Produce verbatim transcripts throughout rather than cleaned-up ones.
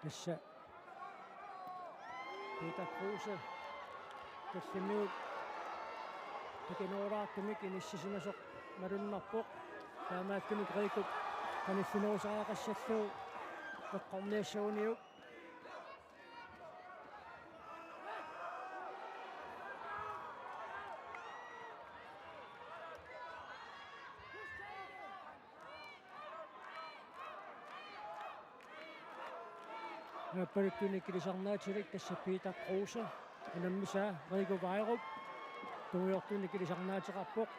Tassa Peter Kruse tallimiut pikinooraartumik inissisimasoq malunnarpoq. Taamaattumik Riikup qanillinerusariaqassallugu eqqorniassaguniuk. Aappaluttunik ilisarnaatilik tassa Peter Kruse. Unammisaa Riku Vejrup. Tungujortunik ilisarnaateqarpoq.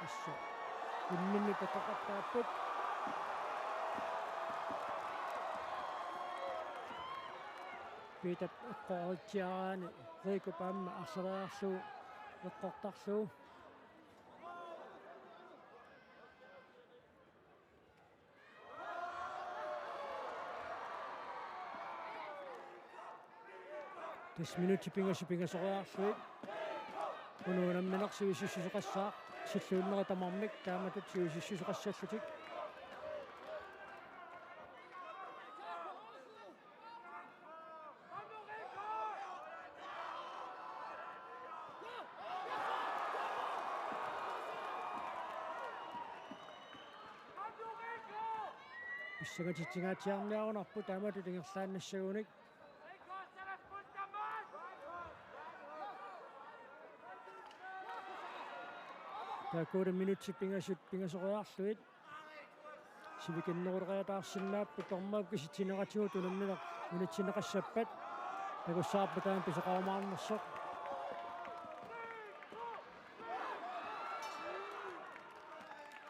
Tassa imminnut takoqartaapput. Peter eqqoritsiaraanni Riikup aamma arsaleriarlugu eqqortarlugu. Tassa minutsit pingasut pingasoriarlugit. Una unammineq sivisissuseqassaaq, silluinnera tamarmik taamatut sivisissuseqassallutik. Pissangatitsinngaatsiarniarunarput taamatut ingerlaannassagunik. Taakkuulluni minutsit pingasut pingasoriarlugit. Sivikinneruleriataarsinnaapput, dommerip kisitsineratigut unammineq unitsinneqassappat. Takussavarput taanna pisoqarumaarnersoq.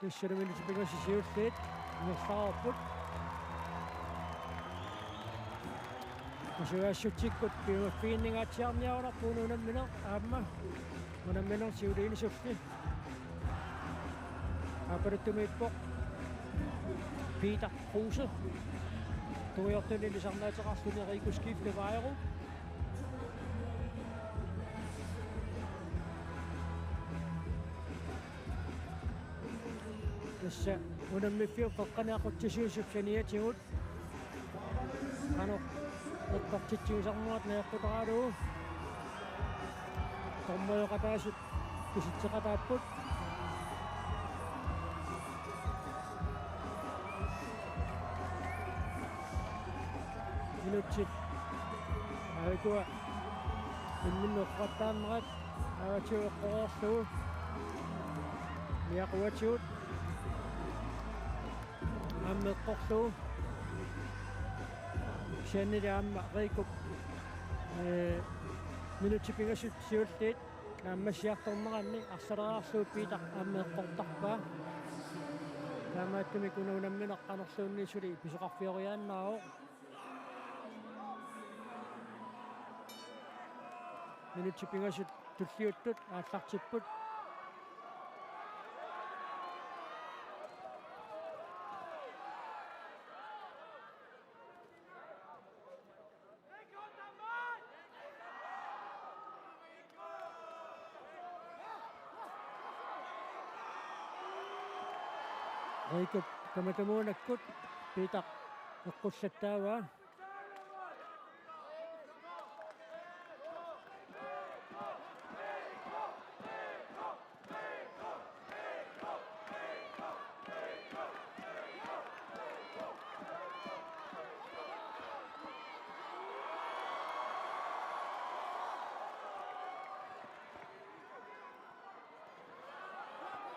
Tassa minutsit pingasut siulliit ingerlareerput. Qasugaassutsikkut piumaffiginningaatsiarniarunarpoq una unammineq aamma unammineq siuliinisulli. Aappaluttumiippoq Peter Kruse. Tungujortunik ilisarnaateqarluni Riku Skifte Vejrup. Tassa unammiffiup qeqqani aqutsisuusup saniatigut qanoq eqqortitsigisarnerat najoqqutaraalugu. Dommerioqataasut kisitseqataapput. Minutsit aavikua imminnut eqqortaannerat. Aavatsigut eqqoriarlugu. Niaquatigut aamma eqqorlugu. Kisiannili aamma Riikup, ee, minutsit pingasut siulliit naammassiartorneranni arsaleriarlugu Peter aamma eqqortarpaa. Taamaattumik una unammineq qanorluunniit suli pisoqarfioriaannaavoq. Minutsit pingasut tulliuttut aallartipput. Riikup kamatumuunakkut Peter eqqullattaavaa.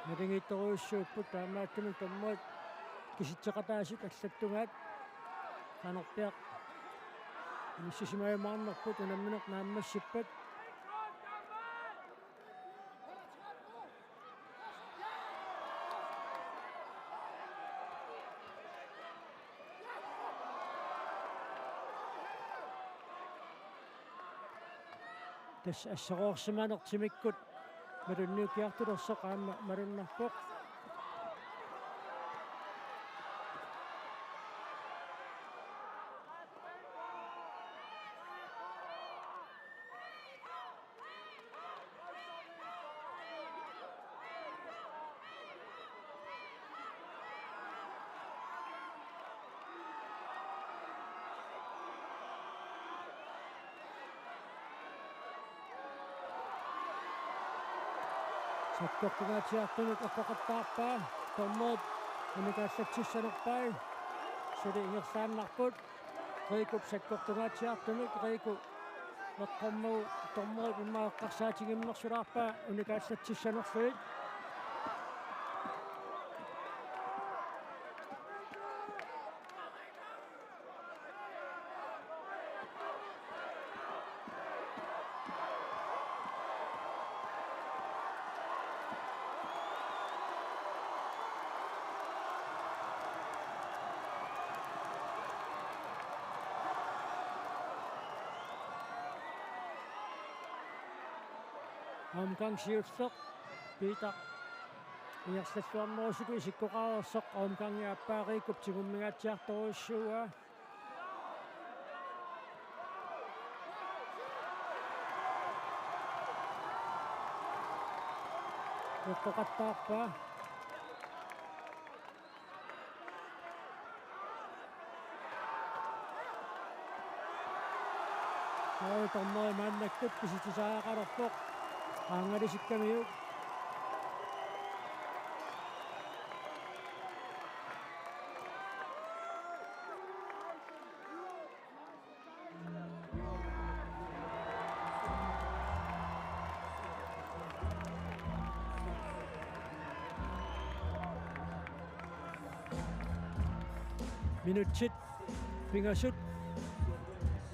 Naligiittorujussuupput, taamaattumik dommerit kisitseqataasut allattugaat qanorpiaq inissisimajumaarnerput unammineq naammassippat. Tassa asseroorsimaneq timikkut malunniukkiartulersoq aamma malunnarpoq. Sakkortungaatsiartunut eqqoqattaarpaa, dommerit unikaallatsissanerpai, suli ingerlaannarput. Riikup sakkortungaatsiartumik, Riiku eqqormagu dommerit immaqa eqqarsaatigimmersulaarpaa unikaallatsissanerlugit. Omgang siulleq Peter ingerlalluarnerusukkut isikkoqareersoq, omgangi aappaa Riikup tigummingaatsiartorujussuuaa. Eqqoqattaarpaa. Oi, dommeri maannakkut pisitsisariaqalerpoq. Qaangalisikkamiuk. Minutsit pingasut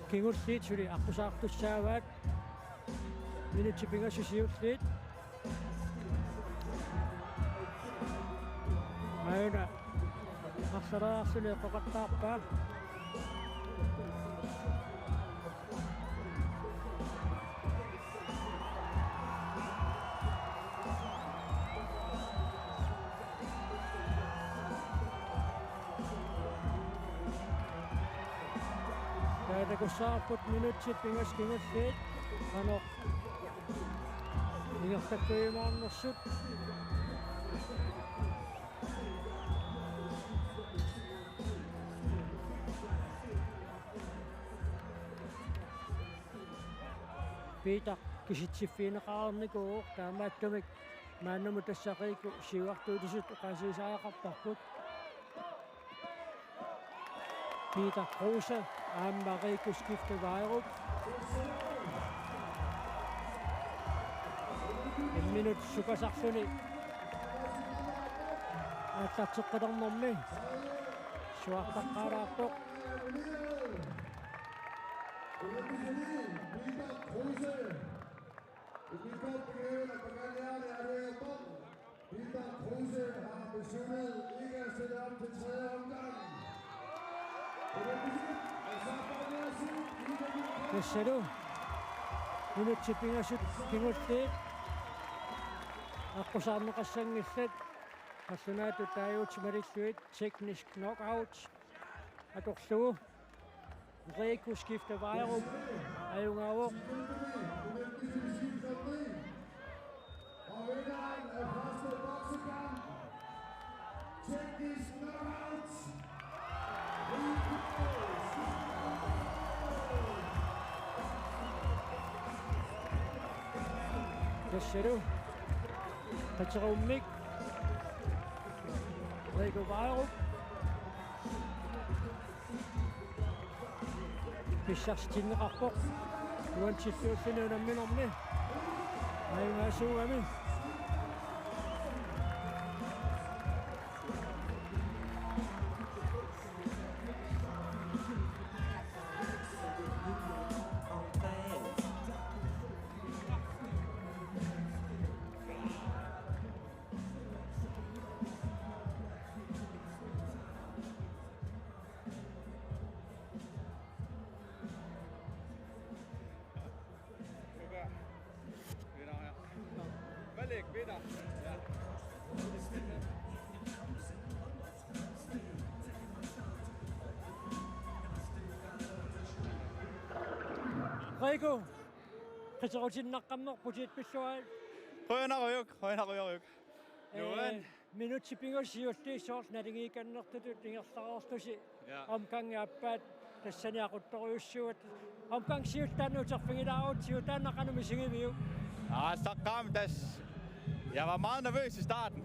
kingulliit suli aqqusaartussaavaat. Minutsit pingasut siulliit. Aajuna arlaleriarluni eqqoqattaarpaa. Taava takussavarput minutsit pingasut kingulliit qanoq ingerlakkujumaarnersut. Peter kisitsiffigineqarnikuuvoq, taamaattumik maannamut tassa Riikku siuartuutisut oqaasiisariaqartarput. Peter Kruse aamma Riikku skiftevajarup. En minut sukasarluni aallarteqqilernermi suartaqqaalaarpoq. Peter Kruse har besluttet ikke at stille op til tredje omgang. Tassalu minutsit pingasut kingulliit aqqusaarneqassanngillat, qallunaatut taaguutit malillugit teknisk knockout atorlugu. Riikku skiftevajarup ajugaavoq. Tassalu qiterummik Riikku Vajarup pissarsitinneqarpoq uantilluulluni unamminermi. Ajugaasuugami. Peter. Peter, ja. Malik, Peter. Ja. Riikku, qiterutinnaqqammerputit, pilluarit. Qujanarujussuaq, qujanarujussuaq. Nuan. Ee, minutsit pingasut siulliit soorlu naligiikannertutut ingerlareerlusi. Ja. Omgangi aappaat tassani aquttorujussuuat. Omgang siulleq taanna uterfigilaarutsigu, taanna qanoq misigiviuk? Aa, aallaqqaammut tassa Jeg var meget nervøs i starten.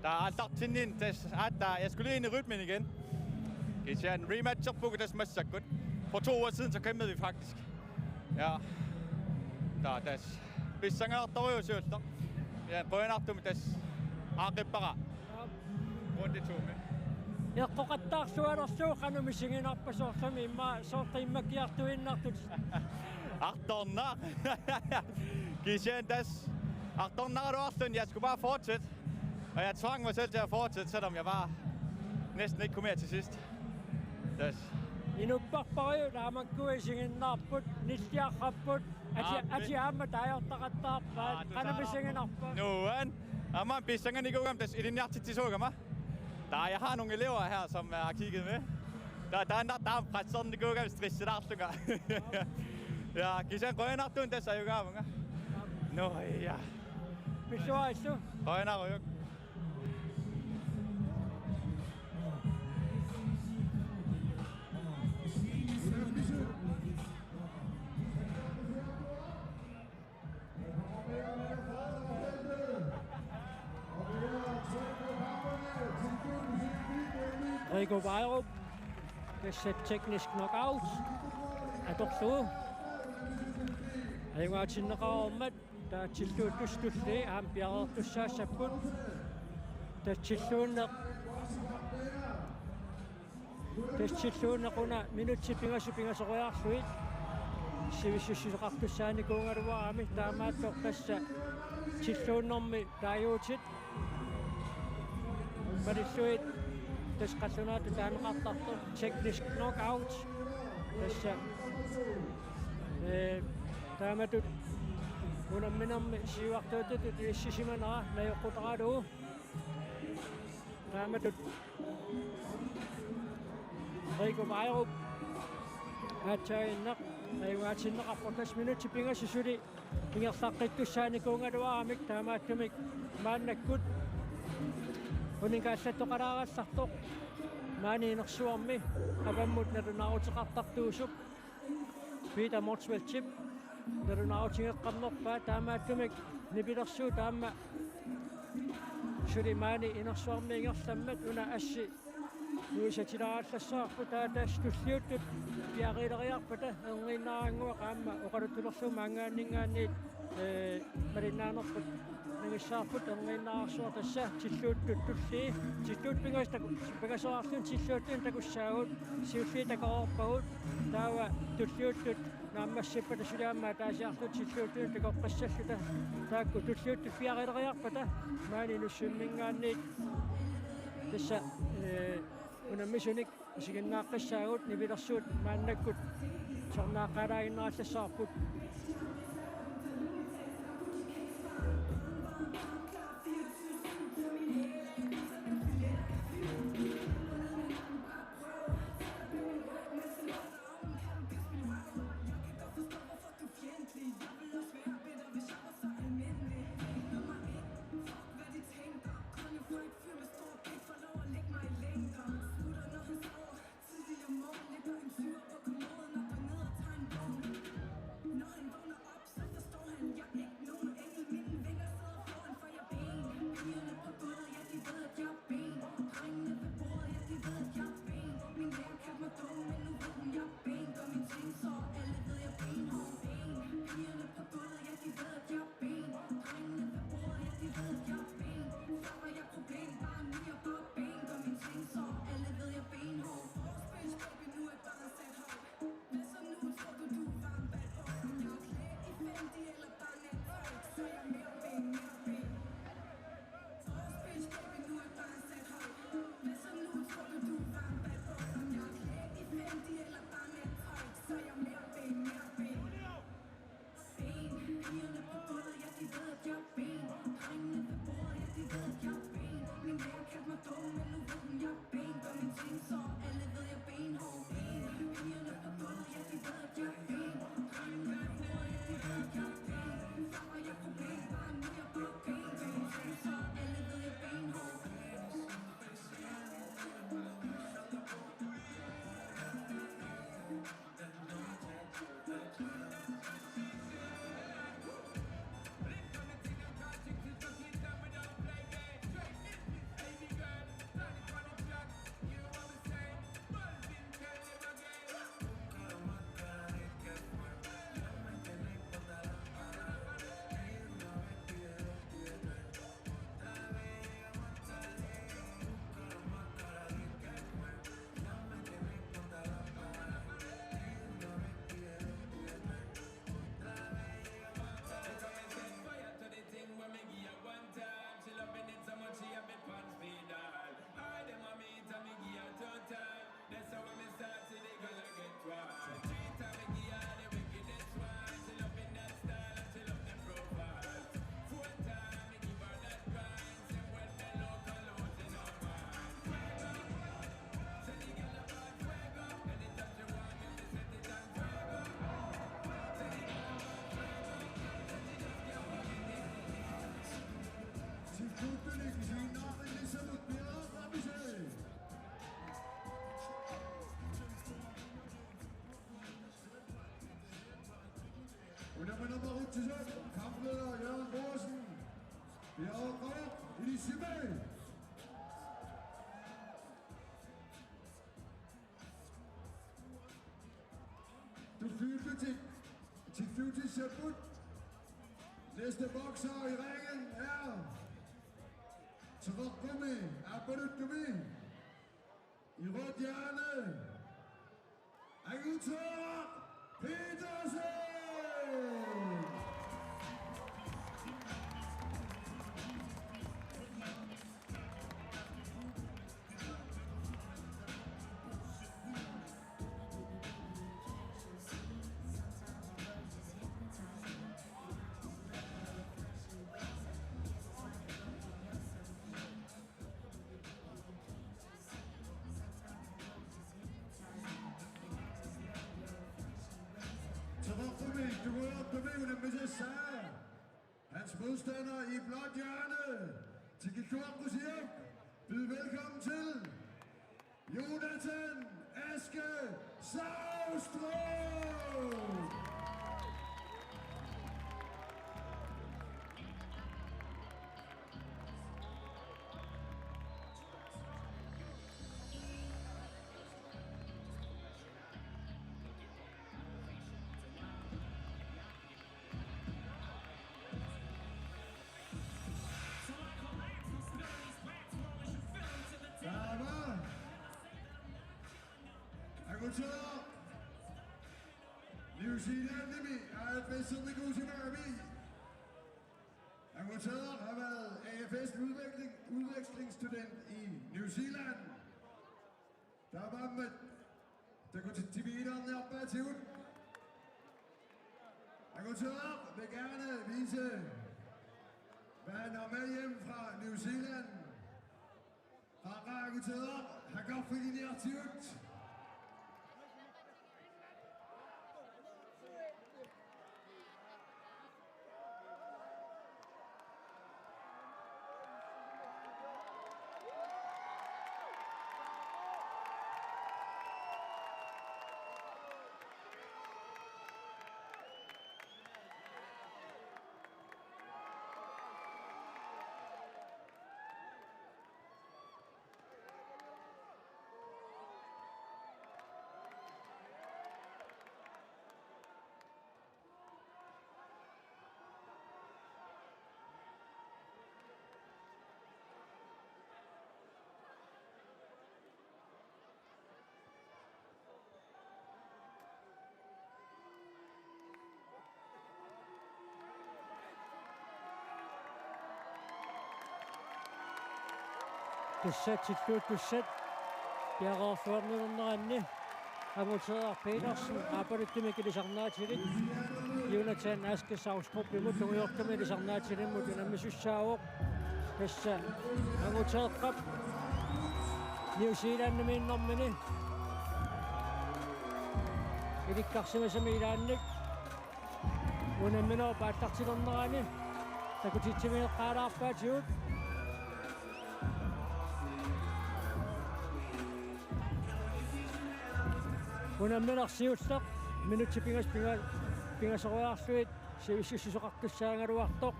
Der er aldrig tindin, der, at der, jeg skulle lige ind i rytmen igen. Kisianni rematcherpugut tassa massakkut. For to uger siden, så kæmpede vi faktisk. Ja. Der, der, pissanganartorujuuvoq siulleq. Ja, qujanartumik tassa aaqippara. Runde to-mi. Eqqoqattaarlualerlugu qanoq misiginarpa soorlumi immaqa soorlu immakiartuinnartut. Artornaq. Kisianni tassa artornaraluarluni, jeg skulle bare fortsætte. Og jeg tvang mig selv til at fortsætte, selvom jeg bare næsten ikke kom mere til sidst. Tassa. Inupparparujuk taamakku isiginnaarput, nilliarrapput, ati-, Aa, ati aamma taajortaqattaarpaat, aa, qanoq misiginarpa? Nuan. Aamma pissanganikuugama tassa ilinniartitsisuugama. Der, jeg har nogle elever her, som har kigget med. Der, der, der, der er presserende gode, hvis stress der aften. Ja, kisianni qujanartumik tassa ajugaavunga. Nå, ja. Pissuaitsu. Qujanarujussuaq. Riku Bairup, tassa teknisk knockout. Atorlugu. Ajugaatinneqareermat, taava tilluuttussaq tullii, aamma piareertussaassapput. Tassa tilluunneq. Tassa tilluunneq una minutsit pingasut pingasoriarlugit sivissussisoqartussaanikuugaluarami, taamaattoq tassa tilluunnermi taaguutit malillugit tassa qallunaatut taaneqartartoq teknisk knockout. Tassa, ee, taamatut unamminermi siuartuutitut ilissimanera najoqqutaralugu. Taamatut Riku Bairup aatsaaginnaq ajugaatinneqarpoq, tassa minutsit pingasut suli ingerlaqqittussaanikuugaluaramik, taamaattumik maannakkut uninngaannaq allattoqalaarallartoq maani inersuarmi avammut nalunaaruteqartartuusoq. Peter Motzfeldtip nalunaarutigeqqammerpaa, taamaattumik nipilersuut aamma suli maani inersuarmi ingerlammat una assi nuisatilaarallassavarput, taava tassa tulliuttut piareeriarpata erniinnarannguaq aamma oqaluttulerlugu maanngaanninngaanniit, ee, malinnaanerput nangissavarput, erniinnararsuaq tassa tilluuttut tullii, tilluuttut pingasut taku-, pingasoriarlugit tilluuttunik takussaagut, siulliit takoreerpagut, taava tulliuttut naammassippata suli aamma ataasiarluta tilluuttunik takoqqissalluta, taakku tulliuttut piareeriarpata maani Inussumminngaanniit tassa, ee, unammisunik isiginnaaqqissaagut, nipilersuut maannakkut sornaaqqalaaginnarallassavarput. Sissaput. Næste bokser i ringen er Teqeqqumi, Aappaluttumi. I rødt hjørne, Anguteeraq Petersen. Teqeqqumi, Teqeqqumi unammisassaa. Hans modstander i blåt hjørne. Tikilluaqqusiuk. Byd velkommen til Jonathan Aske Saustrup. Taava Anguteeraq New Zealandimi A F S-ernikuusimagami. Anguteeraq har været A F S-udvekslingsstudent i New Zealand. Taamaammat takutitsiviginiarpaatigut. Anguteeraq vil gerne vise, hvad han har med hjem fra New Zealand. Qaqqat Anguteeraq, haqarfiginiartigut. Tassa tilluuttussat piareerluarnilerneranni Anguteeraq Petersen Aappaluttumi ilisarnaatilik, Jonathan Aske Saustrupimut tungujortumik ilisarnaatilimmut unammisussaavoq. Tassa Anguteeqqap New Zealandimiinnermini ilikkarsimasami ilaannik unamminerup aallartilernerani takutitsivigeqqaalaarpaatigut. Unammineq siulleq minutsit pingas-, pinga-, pingasoriarlugit sivissussuseqartussaagaluartoq,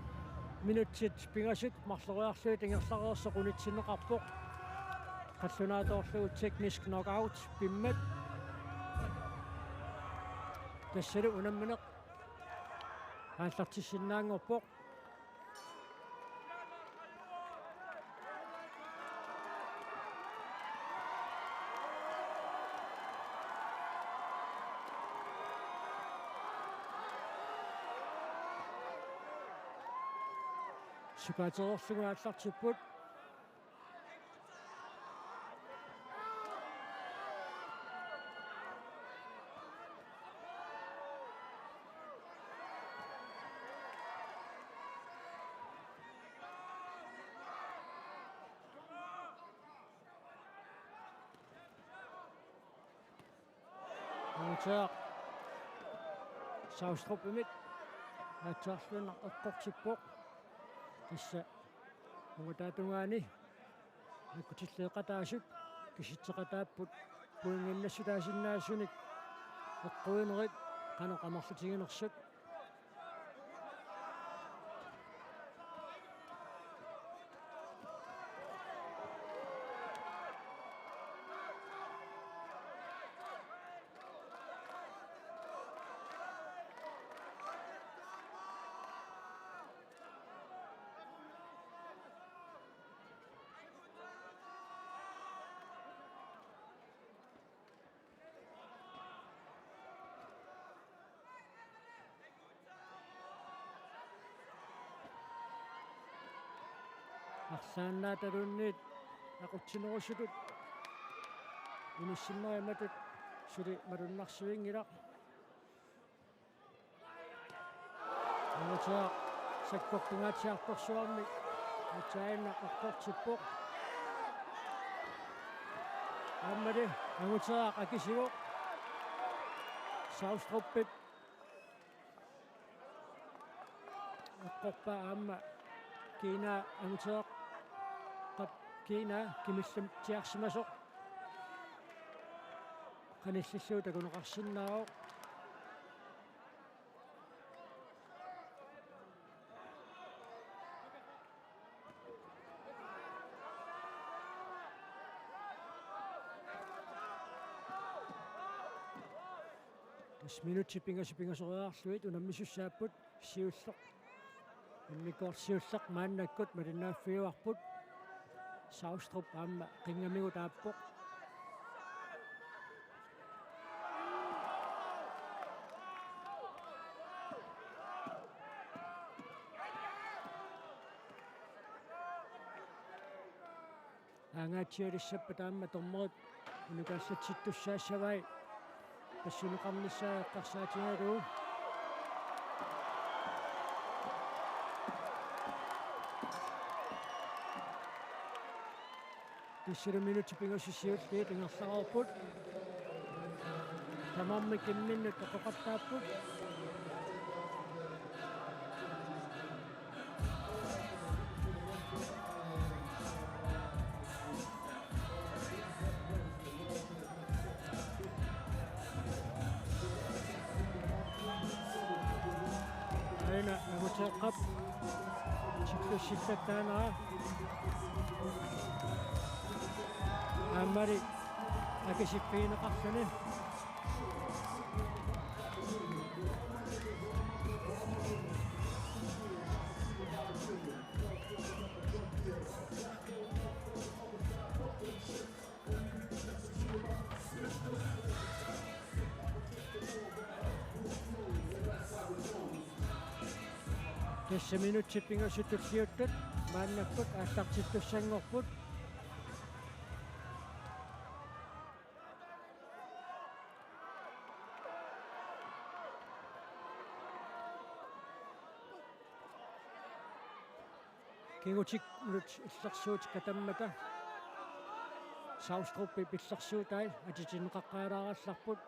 minutsit pingasut marloriarlugit ingerlareersoq unitsinneqarpoq. Qallunaatoorlugu teknisk knockout pimmat. Tassalu unammineq aallartissinnaanngorpoq. Sukaatereerlugu aallartipput. Anguteeraq Saustrupimit aatsaarluinnaq eqqortippoq. Tassa ungataatungaani nakkutilleeqataasut kisitseqataapput pointinnassutaasinnaasunik eqquinerit qanoq amerlatiginersut. Arlaannaataluunniit aqutsinerusutut inissinneriamatut suli malunnarsivinngilaq. Angutaq sakkortungaatsiartorsuarmik aatsaannaq eqqortippoq. Aammali Angutaq akisivoq. Saustrupip eqqorpaa aamma kiinaa Angutaq qap kiinaa kimillimtsiarsimasoq. Qanillillugu takuneqarsinnaavoq. Tassa minutsit pingasut pingasoriarlugit unammisussaapput siulleq. Immikkoortoq siulleq maannakkut malinnaaffigivarput. Saustrup aamma qingamigut aappoq. Aangaatsialissappat aamma dommerip unukaallatsittussaassavai. Passuneqarnissaa eqqarsaatigalugu. Tassalu minutsit pingasut siulliit ingerlareerput. Tamarmik imminnut eqqoqattaapput. Aana Angutaq qap tikkussillattaanera. Aammali akisiffigineqarluni. Tassa minutsit pingasut tulliuttut maannakkut aallartittussanngorput. Kingutinnut illersuut katammata Saustrupip illersuutai atitinneqaqqaalaarallarput.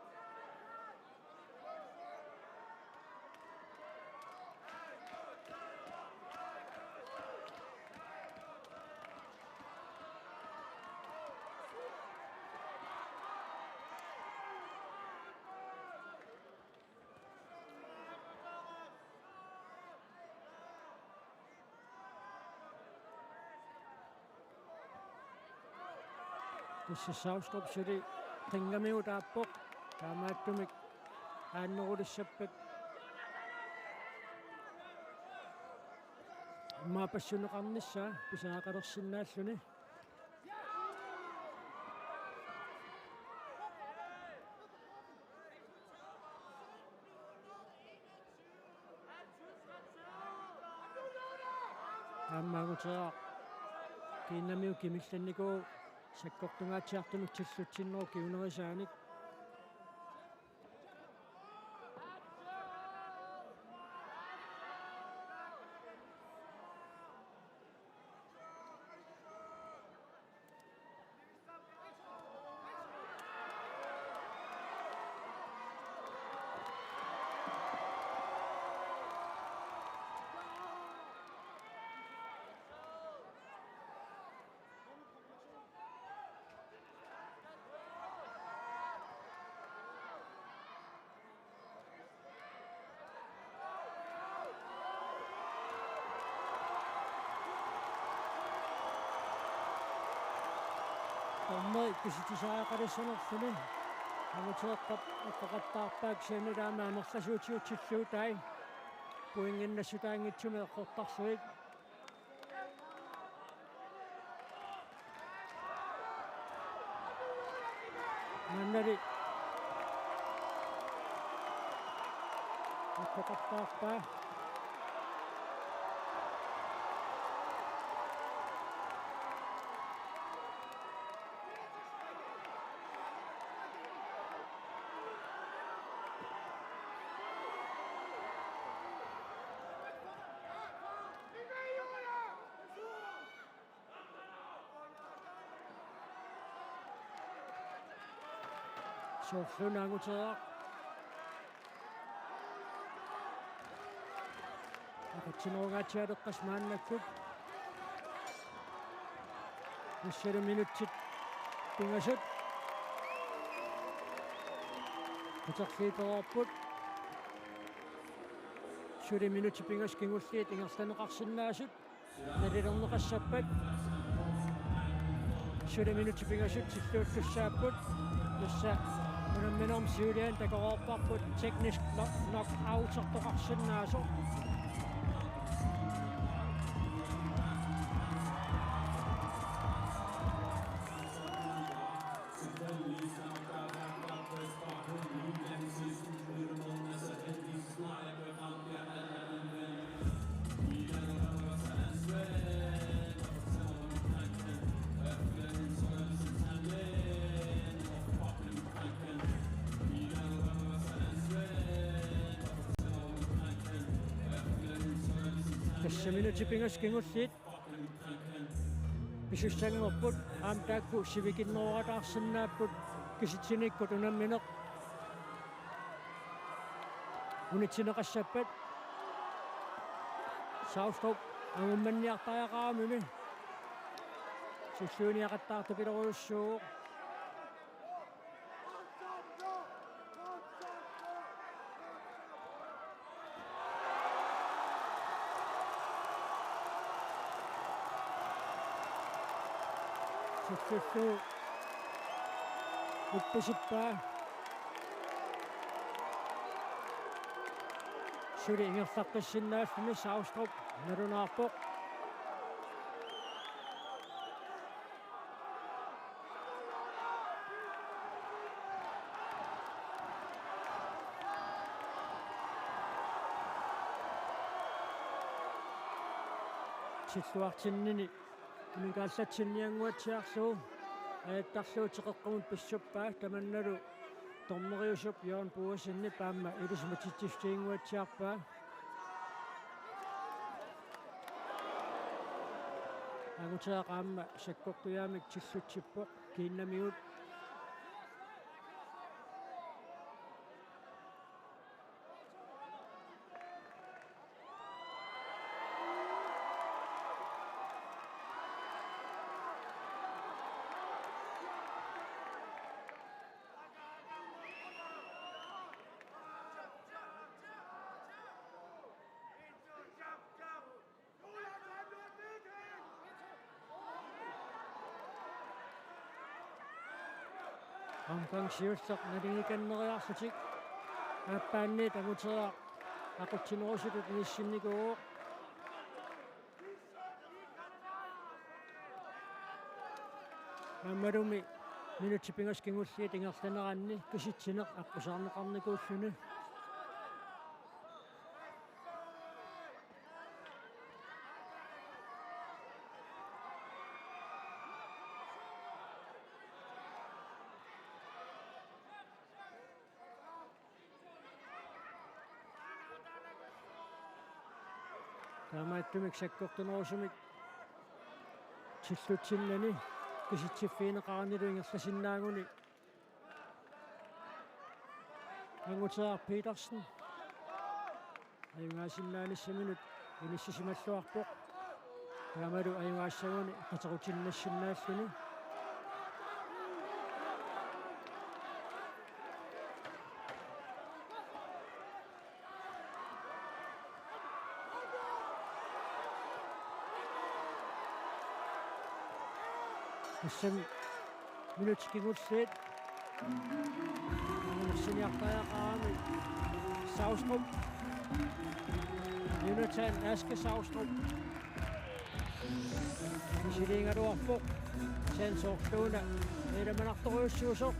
Tassa Saustrup suli qingamigut aappoq, taamaattumik aannerulissappat immaqa passuneqarnissaa pisariaqalersinnaalluni. Aamma Angutaq kiinnamiuk kimillannikuuvoq sakkortungaatsiartunut tillutsinnerup kingunerisaanik. Dommeri kisitsisaaqalissanerluni. Angutaq qap eqqoqattaarpaa kisianni taama amerlasuutigut tilluutai. Pointinnassutaanngitsumik eqqortarlugit. Maannali eqqoqattaarpaa. Soorlu una Anguteriaq. Aqutsinerungaatsialeqqasoq maannakkut. Tassalu minutsit pingasut. Quterliutereerput. Suli minutsit pingasut kingulliit ingerlanneqarsinnaasut. Nalilerneqassappat. Suli minutsit pingasut tilluuttussaapput. Tassa unamminermi siuliani takoreerparput teknisk kno-, knockoutertoqarsinnaasoq. Tassa minutsit pingasut kingulliit pisussanngorput, aamma taakku sivikinnerorataarsinnaapput kisitsinikkut unammineq. Unitsineqassappat. Saustrup angummanniartariaqaramimi. Sulluiniaqattaartupilorujussuuvoq. Suksussu uppisippaa. Suli ingerlaqqissinnaalluni Saustrup nalunaarpoq. Tilluartinnini inunngallatsinnut anguatsiarlugu ajattarlugu teqeqqumut pissuppaa, tamannalu dommeriusup Jørgen Boasensenip aamma ilisimatitsissutiginnguatsiarpaa. Anguteriaq aamma sakkortujaamik tillutsippoq kiinnamigut. Omgang siulleq naligiinnariarlutik. Aappaanniit Anguteriaq aqutsinerusutut inissinnikuuvoq. Aammalumi minutsit pingasut kingulliit ingerlaneranni kisitsineq aqqusaarneqarnikuulluni. Taamaattumik sakkortunerusumik tillutsinnani kisitsiffigineqaranilu ingerlasinnaaguni Anguteriaq Petersen ajugaasinnaanissaminut inissisimalluarpoq. Taamalu ajugaassaguni qaterutinnissinnaalluni. Tassami minutsit kingulliit. Siniartariaqarami Saustrup. Jonathan Aske Saustrup. Misiliigaluarpoq. Sensortuuna ilamanartorujussuusoq.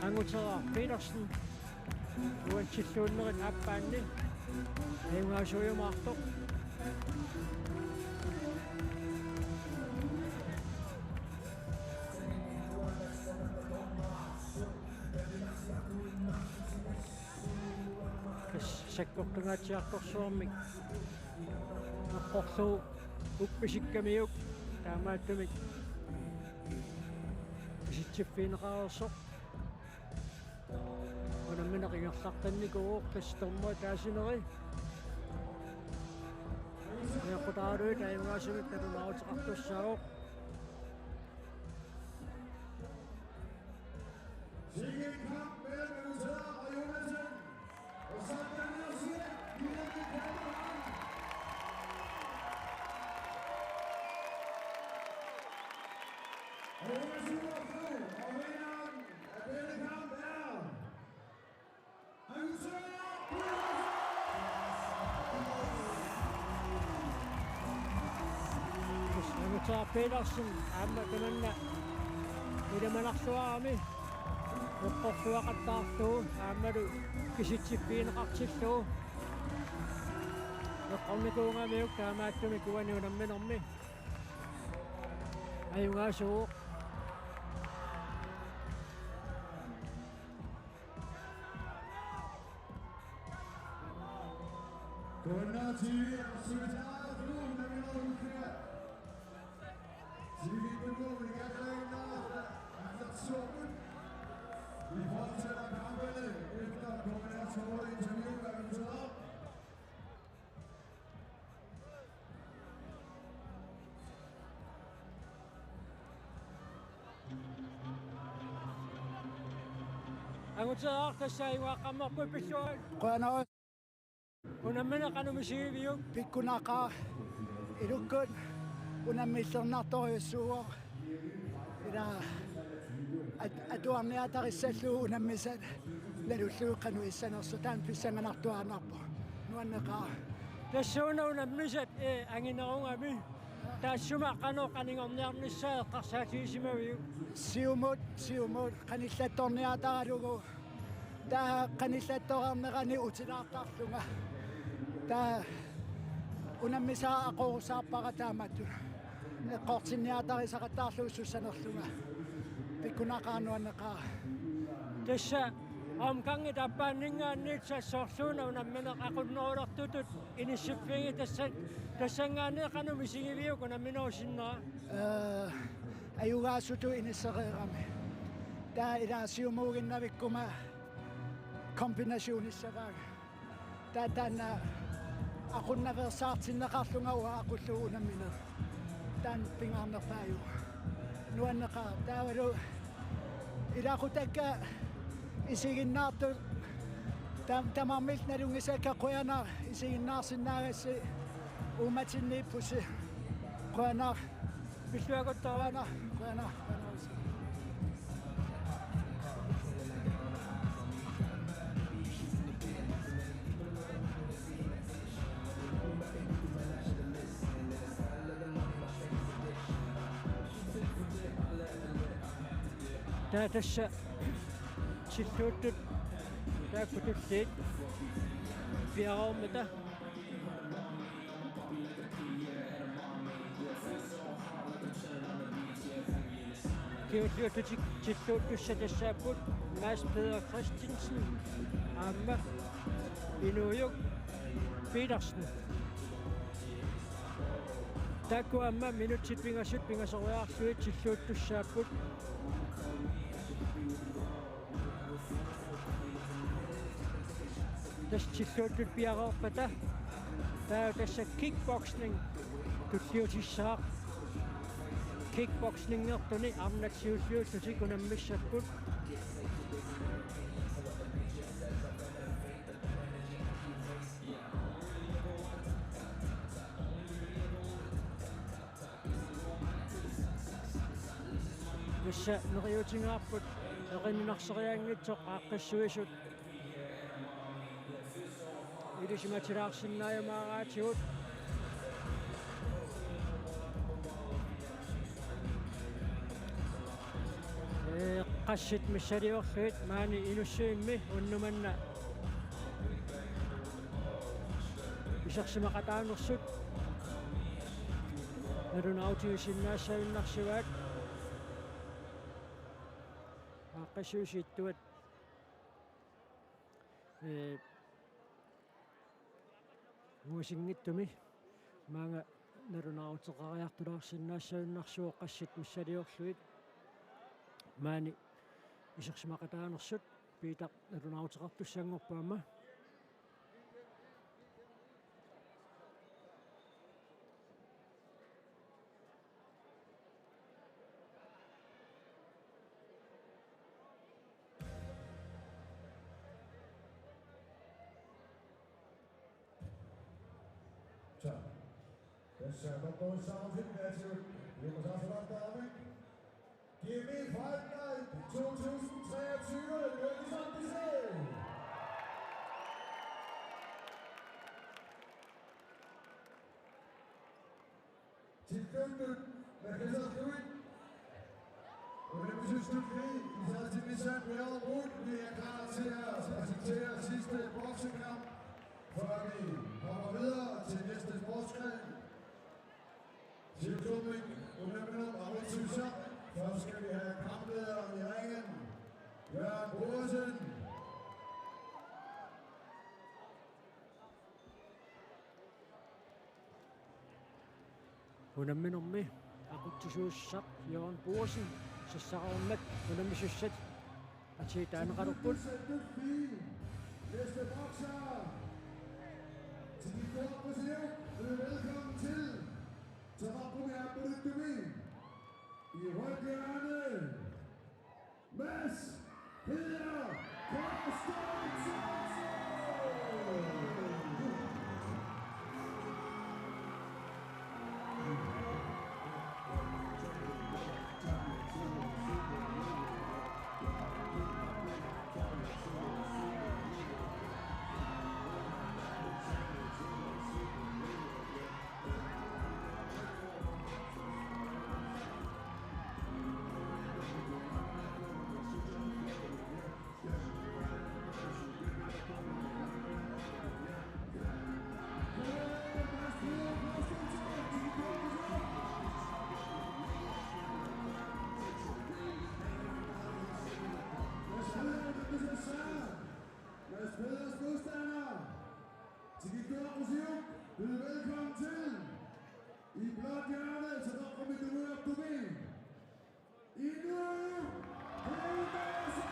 Anguteriaq Petersen. Uansilluunnerit aappaanni. Ajugaasuujumaartoq. Kas-, sakkortungaatsiartorsuarmik. Aqqorlugu uppisikkamiuk. Taamaattumik. Kisitsiffigineqareersoq. Unammineq ingerlaqqinnikuuvoq, tassa dommeri taasineri. Eqqutaaruit ajugaasumik nalunaaruteqartussaavoq. Sikke en kamp mellem Nutar og Jonassen. Og så den her side, vi er i kampen. Og Jonassen, og vinderen af denne kamp er Angutaa Petersen. Angutaa Petersen aamma tamanna ilimanarluarami eqqorluaqattaarlugu aammalu kisitsiffigineqartillugu eqqornikuugamiuk, taamaattumik uani unamminermi ajugaasuuvoq. K N R T V, og så vi tager nu, når vi når ud her. Så vi kan gå, vi kan lade en af, af, af, vi fortsætter kampene efter K N R T V interview, hvad vi tager op. Angutaa, tassa ajugaaqammerput, pilluarit. Qujanaq. Unammineq qanoq misigiviuk? Pikkunaqaaq, ilukkut unammillernartorujussuuvoq. Ila at-, atuarniatarissallugu unammisat nalullugu qanoq issanersoq, taanna pissanganartuaannarpoq. Nuanneqaaq. Tassuuna unammisat, ee, anginerugami. Taassuma qanoq anigorniarnissaa eqqarsaatigissimaviuk? Siumut, siumut, qanillattorniaralugu. Taava qanillattoreernerani utilaartarlunga. Taava unammisaq aqorusaarpara taamatut. Eqqortinniatarisaqattaarlugu sussanerlunga. Pikkunaqaaq, nuanneqaaq. Tassa omgangit aappaanninngaanniit sassorluuna unammineq aqunnerulertutut inissiffigiga, tassa-, tassanngaanniit qanoq misigiviuk unamminerup sinnera? Ee, ajugaasutut inissereerami. Taava ila siumuuginnavikkuma kombinationissavara. Taava taanna aqunnaveersaartinneqarlunga uanga aqullugu unammineq. Taanna pingaarnerpaajuvoq. Nuanneqaaq. Taavalu ilaqutakka isiginnaartut tam-, tamarmik nalunngisakka, qujanaq isiginnaarsinnaagassi, uummatinniippusi. Qujanaq. Pilluakkuttoq. Qujanaq, qujanaq, qujanaq. Taava tassa tilluuttut taakku tulliit piareermata. Kingulliullutik tilluuttussat tassaapput Mads Peder Christensen aamma Inuujuk Petersen. Taakku aamma minutsit pingasut pingasoriarlugit tilluuttussaapput. Tassa tilluuttut piareerpata. Taava tassa kickboxing tulliutissaaq. Kickboxingertuni arnat siulliullutik unammissapput. Tassa neriuutigaarput eqinnarseriaanngitsoq aaqqissuisut. Ilisimatilaarsinnaajumaaratsigit. Ee, qassit missiliorlugit maani Inussivimmi unnuk manna isersimaqataanersut nalunaarutigisinnaassagunarsivaat. Aaqqissuisut ittuat, ee, uasinngitsumi maanga nalunaaruteqariartulaarsinnaassagunarsivoq qassit missiliorlugit maani isersimaqataanersut. Peter nalunaaruteqartussanngorpoq aamma. Så. Tassa atortorissaarutit, Mathias. Juumasaasalaartaramik. G M E Fight Night to tusind treogtyve, Nørresundbyse. Tilknyttet med Peter Stui. Unammisut Stui, Isaac Nissan, Real Wood, vi er klar til at præsentere sidste boksekamp, før vi hopper videre til næste sportsgren. Tilknyttet unamminut avutsiussaq. Først skal vi have kamplederen i ringen, Jørgen Brodersen. Unamminermi aqutsisuussaq Jørgen Brodersen, sassararmat unammisussat atii taaneqalerput. Næste bokser, Tikikuoq Kusiuk, byder velkommen til. Tamakumi Apuritumi, i rødt hjørne, Mads Peder Christensen! Mads Peders modstander, Tikikuoq Kusiuk, byd velkommen til. I blåt hjørne, Tamakumi Tuiartumi, Inu Heimese!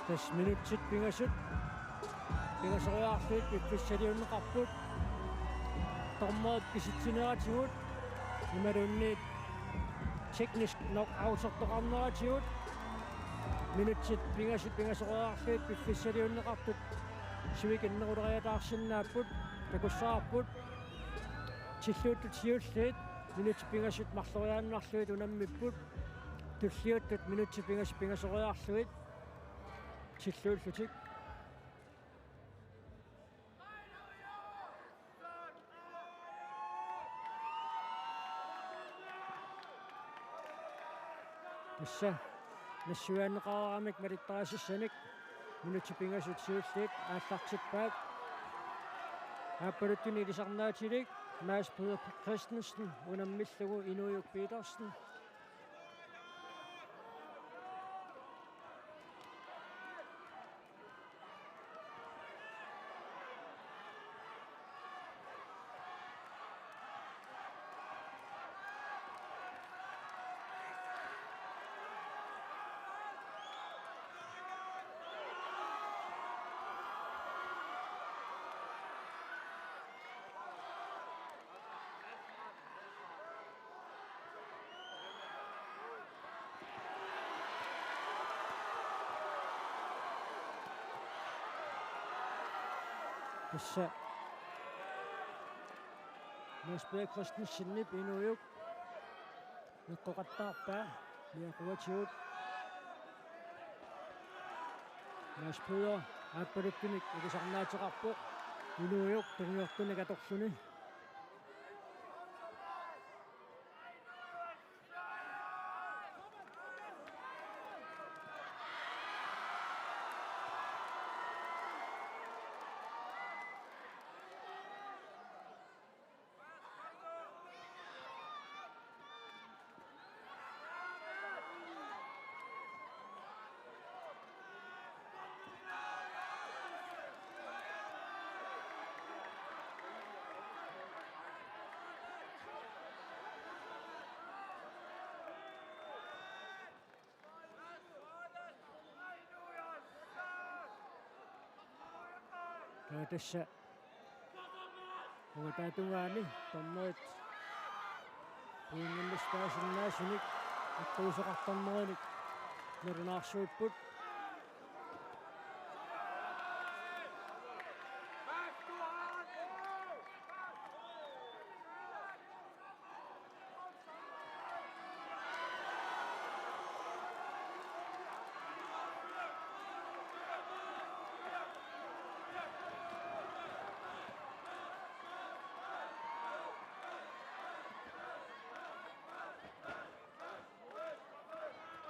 Tassa minutsit pingasut pingasoriarlugit piffissaliunneqarput. Dommerit kisitsineratigut imaluunniit teknisk knockoutertoqarneratigut. Minutsit pingasut pingasoriarlugit piffissaliunneqartut sivikinneruleriataarsinnaapput, takussavarput. Tilluuttut siulliit minutsit pingasut marloriaannarlugit unammipput. Tulliuttut minutsit pingasut pingasoriarlugit tilluullutik. Tassa nassuiaanneqareeramik malittarisassarsiornermik minutsit pingasut siulliit aallartippaat. Aappaluttunik ilisarnaatilik Mads Peder Christensen unammillugu Inuiup Petersen. Tassa Mads Peter Christensenip Inuiup eqqoqattaarpaa niaqugatigut. Mads Peder aappaluttunik ilisarnaateqarpoq. Inuujup tungujortunik atorluni. Taava tassa uagut taatungaani dommerit puinginnistaasinnaasunik attuusoqartarnerinik nalunaarsuipput.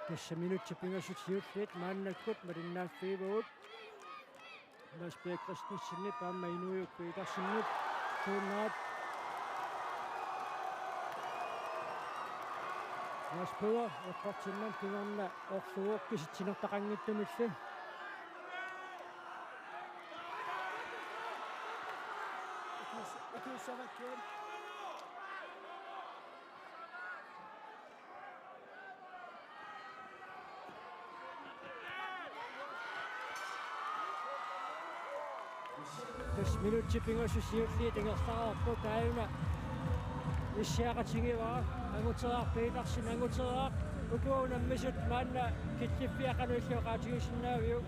Tassa minutsit pingasut siulliit maannakkut malinnaaffigivagut. Mads Peter Christensenip aamma Inuujuk Petersenip suunnaat. Mads Peter eqqortinnani kingorna orlugu kisitsinertaqanngitsumilli. Tassa minutsit pingasut siulliit ingerlareerput, taanna issiaqatigivara. Anguteriaq Petersen, Anguteriaq, ukua unammisut maanna killiffiat qanoq illit oqaatigisinnaaviuk?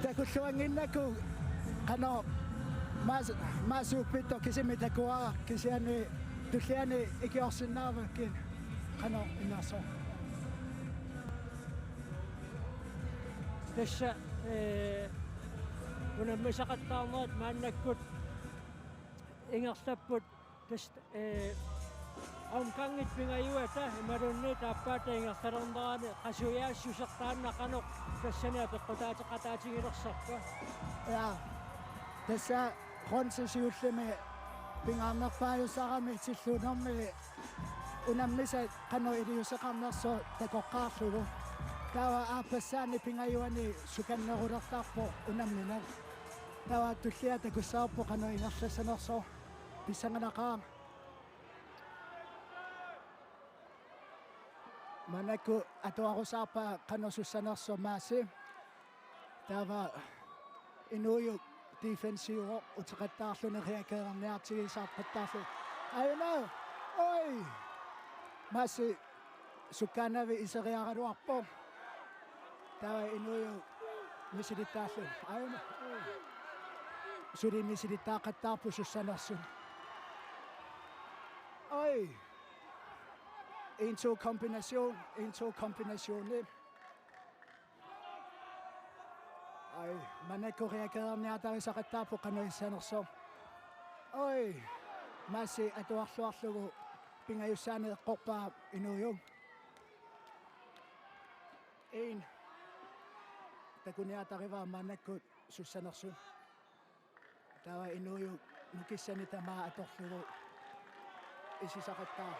Takulluannginnakku qanoq Maasi, Maasi uppittoq kisimi takuara, kisianni tulliani ikiorsinnaavakkit qanoq innersoq. Tassa, ee, unammisaqattaarnerat maannakkut ingerlapput. Tassa, ee, omgangit pingajuata imaluunniit aappaata ingerlalernerani qasujaassuseq taanna qanoq tassani apeqqutaateqataatigilersarpa? Ja. Tassa rundi siullermi pingaarnerpaajusarami tilluunermi unammisat qanoq iliuuseqarnersoq takoqqaarlugu. Taava aappassaani pingajuani sukannerulertarpoq unammineq. Taava tullia takussavarput qanoq ingerlassanersoq. Pissanganaqaaq. Maannakkut atuarusaarpaa qanoq sussanersoq Maasi. Taava Inuujuk defensiivoq uteqattaarluni reageerniartigisaqattaarlu. Aajuna! Oj! Maasi sukkaanavik iseriaraluarpoq. Taava Inuujuk misilittaarlu. Aajuna! Suli misilittaaqqattaarpoq sussanersoq. Oj! En to kombination, en to kombination. Oj, maannakkut reageerniartarisaqattaarpoq qanoq issanersoq. Oj, Maasi atuarluarlugu pingajussaaneq eqqorpaa Inuujuk. En. Takuniartarivaa maannakkut sussanersoq. Taava Inuujuk nukissanik tamaat atorlugu isisaqattaaq.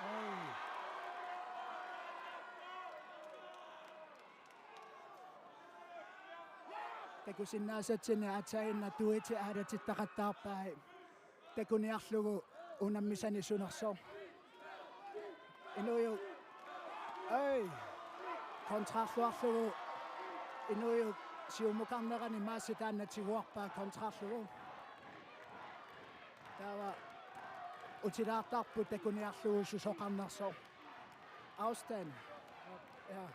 Oj. Takusinnaasatsinnik aatsaannguaq tuuti aalatittaqattaarpai. Takuniarlugu unammisanik sunersoq. Inuujuk. Oj. Kontrarluarlugu. Inuujuk siumukarnerani Maasi taanna tiguarpaa kontrarlugu. Taava utilaartarput takuniarlugu susoqarnersoq. Afstand. Ja.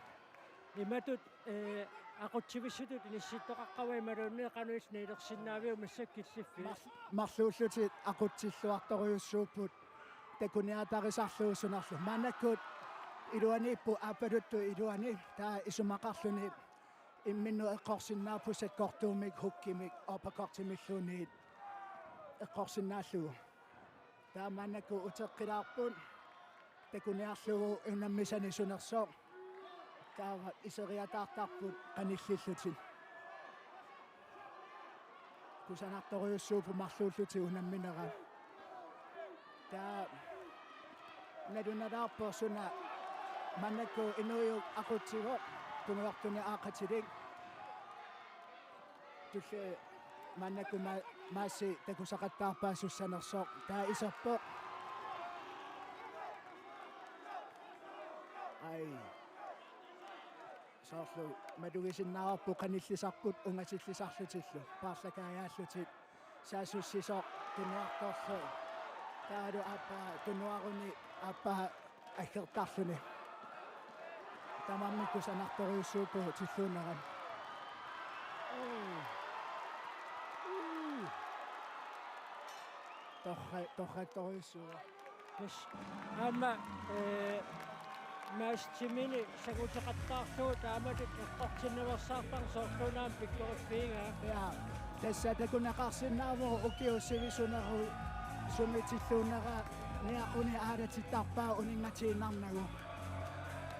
Imatut, ee, aqutsivissutut inissittoqaqqammat imaluunniit qanoq illit niilersinnaaviuk massakkut killiffiit? Mar-, marluullutik aqutsilluartorujussuupput takuniartarisarlugu sunerlu. Maannakkut iluaniipput aappaluttut iluani, taava isumaqarluni Imminnut eqqorsinnaapput sakkortuumik hukkimik uppercuttimilluunniit eqqorsinnaallugu. Taamaannakkut uteqqilaarput takuniarlugu unammisani sunersoq. Taava iseriataartarput qanillillutik. Kusanartorujussuupput marluullutik unamminerat. Taava nalunalaarpoq suna maannakkut inuujuk aqutsivoq tungujortunik aaqqatilik. Tulli maannakkut ma-, Maasi takusaqattaarpaa sussanersoq. Taava iserpoq. Ai. Soorlu malugisinnaavarput qanillisarput ungasillisarlutillu. Paarlakaajaallutik. Saassussisoq tunuartorlu. Taavalu aappaa tunuaruni aappaa aggertarluni. Tamarmik kusanartorujussuupput tilluunnerat. Torra-, torrattorujussuuvoq. Yes. Aamma, eh, Maasi timini sanguteqattaarlugu taamatut eqqortinnaveersaartarneq soorluuna aamma pikkoriffigaa. Ja, tassa takuneqarsinnaavoq ukiut sivisunerup sumi tilluunneraa niaquni aalatittarpaa uninngatiinnarnagu.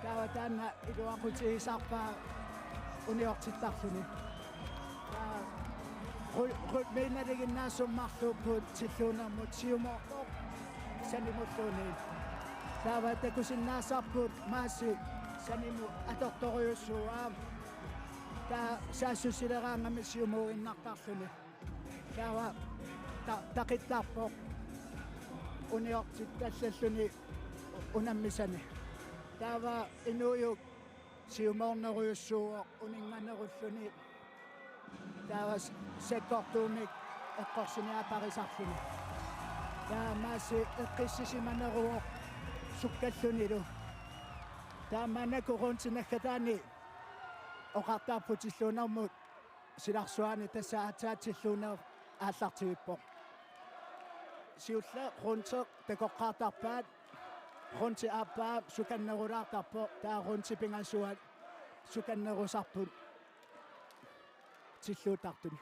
Taava taanna iluaqutigisarpaa uniortittarluni. Taava ry-, rytmiinnalinginnaasummarluupput tilluunnermut siumoortoq sanimulluunniit. Taava takusinnaasarput Maasi sanimut atortorujussuuaa. Taava saassussileraangamik siumuinnartarluni. Taava ta-, taqittarpoq uniortitallalluni unammisani. Taava inuujuk siumoornerujussuuvoq uninnganerulluni. Taava s-, sakkortuumik eqqorsiniaaparisarluni. Taava Maasi eqqissisimaneruvoq sukkallunilu. Taava maannakkut rundit naggataanni oqartarput tilluunnermut silarsuaani tassa aatsaat tilluunneq aallartivippoq. Siulleq rundit takoqqaartarpaat, rundip aappaa sukannerulaartarpoq, taava rundit pingasuat sukannerusarput tilluuttartut.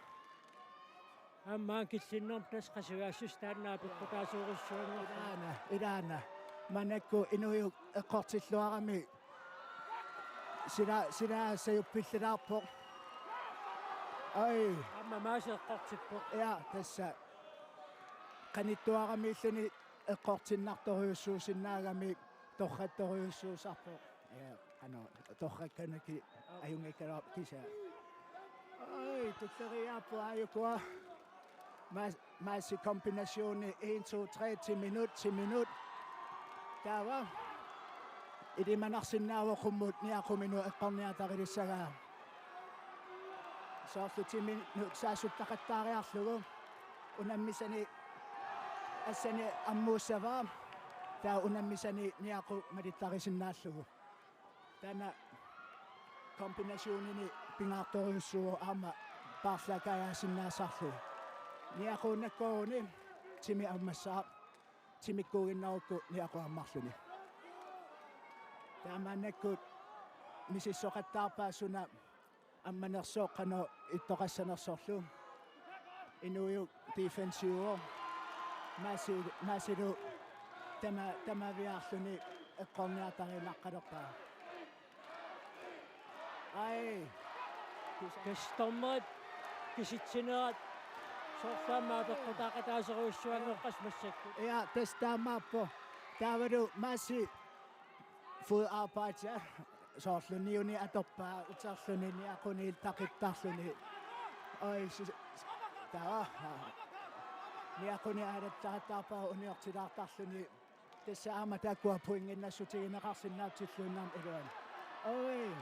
Aamma killinnermi tassa qasujaassuseq taanna apeqqutaasorujussuanngorpoq. Ilaana, ilaana. Maannakkut inuujuk eqqortilluarami sila, sila sajuppillilaarpoq. Ai. Aamma Maasi eqqortippoq. Ja, tassa. Qanittuaramiilluni eqqortinnartorujussuusinnaagami torrattorujussuusarpoq. Ja, qanoq torrakkanaki ajunngikkaluarpoq kisianni. Ai, tulleriiaarpoq aajukua. Maas-, Maasi kombinationi en, to, tre, ti minut, ti minut. Taava ilimanarsinnaavoq qummut niaquminut eqqorniatarilissagaa. Soorlu ti minut saassuttaqattaariarlugu. Unammisani assani ammuussavaa. Taava unammisani niaqu malittarisinnaalluni. Taanna kombinationini pingaartorujussuuvoq aamma paarlakaajaasinnaasarlugu. Niaquunnakkooruni timi ammassaaq, timikkuuginnarukku niaqu ammarluni. Taamaannakkut misissoqattaarpaa suna ammanersoq qanoq ittoqassanersorlu. Inuujuk defensive. Maasi-, Maasilu tama-, tamaviaarluni eqqorniatarilaqqalerpaa. Ai. Tassa dommerit kisitsinerat soorlu aamma apeqqutaaqataasorujussuanngorpasi massakkut. Ja, tassa taamaappoq. Taavalu Maasi fodarbejde, soorlu niuni atorpaa uterluni niaquniillu taqittarluni. Oi, si-, si-, taava. Niaquni aalattaqattaarpaa uniortilaartarluni. Tassa aamma taakkua pointinnassutigineqarsinnaasut tilluunnermi iluani. Oi.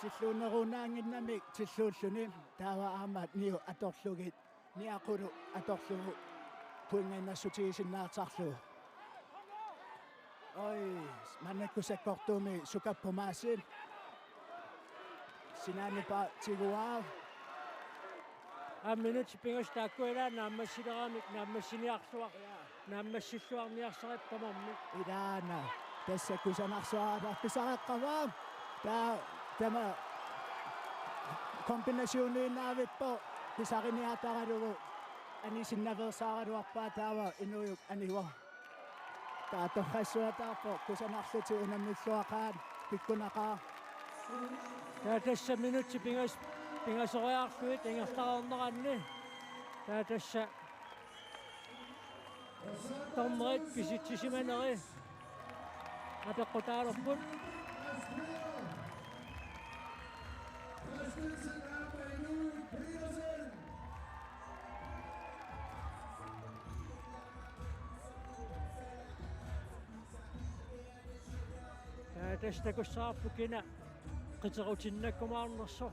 Tilluunneruunnaannginnamik tilluulluni. Taava aamma niu atorlugit. Niaqulu atorlugu pointinnassutigisinnaasarlugu. Oi, maannakkut sakkortuumik sukappoq Maasi. Sinaanipa tiguaa. Aa, minutsit pingasut taakku ilaa naammassileramik naammassiniarluar-, naammassilluarniarsarippoq tamarmik. Ilaana. Tassa kusanarsuaq pisariaqarpoq. Taa-, tama-, Kombinationiinnaavippoq pisariniaataralugu anisinnaveersaaraluarpaa taava inuujuk anivoq. Taava torrassuataarpoq kusanarlutik unammilluaqaat pikkunaqaaq. Taava tassa minutsit pingas-, pingasoriarlugit ingerlareerneranni. Taava tassa dommerit kisitsisimaneri apeqqutaalerput. Taava tassa takussavarput kina qiterutinnaakkumaarnersoq.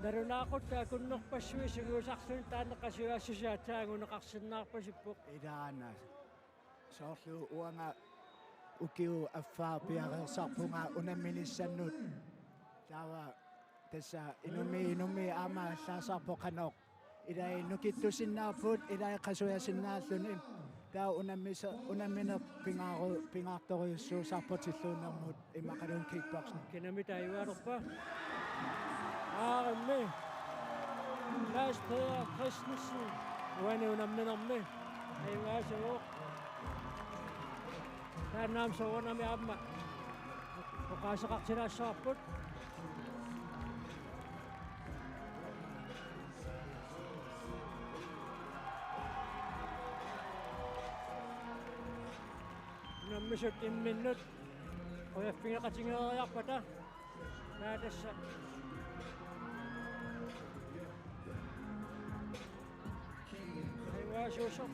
Nalunaaqutaq akunnerpassuit sungiusarluni taanna qasujaassusia aatsaat anguneqarsinnaarpasippoq. Ilaana. Soorlu uanga ukiup affaa piareersarpunga unamminissannut. Taava tassa inummi inummi aamma allaasarpoq qanoq ilai nukittusinnaapput, ilai qasujasinnaalluni. Taava unammisa-, unammineq pingaaru-, pingaartorujussuusarpoq tilluunnermut immaqaluunniit kickboxing. Kinami taajualerpa? Aarimmi. Mads Peder Christensen. Uani unamminermi. Ajugaasuuvoq. Taanna aamma soorunami aamma oqaaseqartilaassavarput. Unammisut imminnut qujaffigeqatigeeriarpata. Taava tassa. Ajugaasuusoq.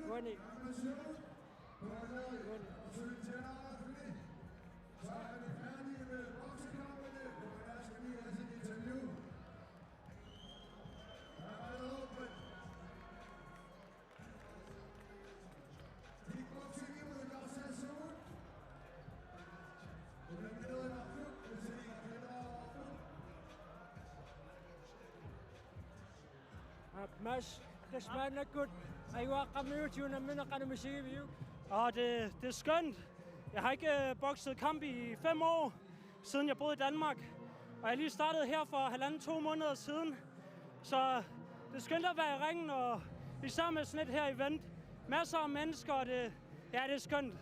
Uani. Uani. Aap, Mads, tassa maannakkut ajugaqqammiutit unammineq qanoq misigiviuk? Og det, det er skønt. Jeg har ikke øh, bokset kamp i fem år, siden jeg boede i Danmark. Og jeg er lige startet her for halvanden, to måneder siden. Så det er skønt at være i ringen, og især med sådan et her event. Masser af mennesker, og det, ja, det er skønt.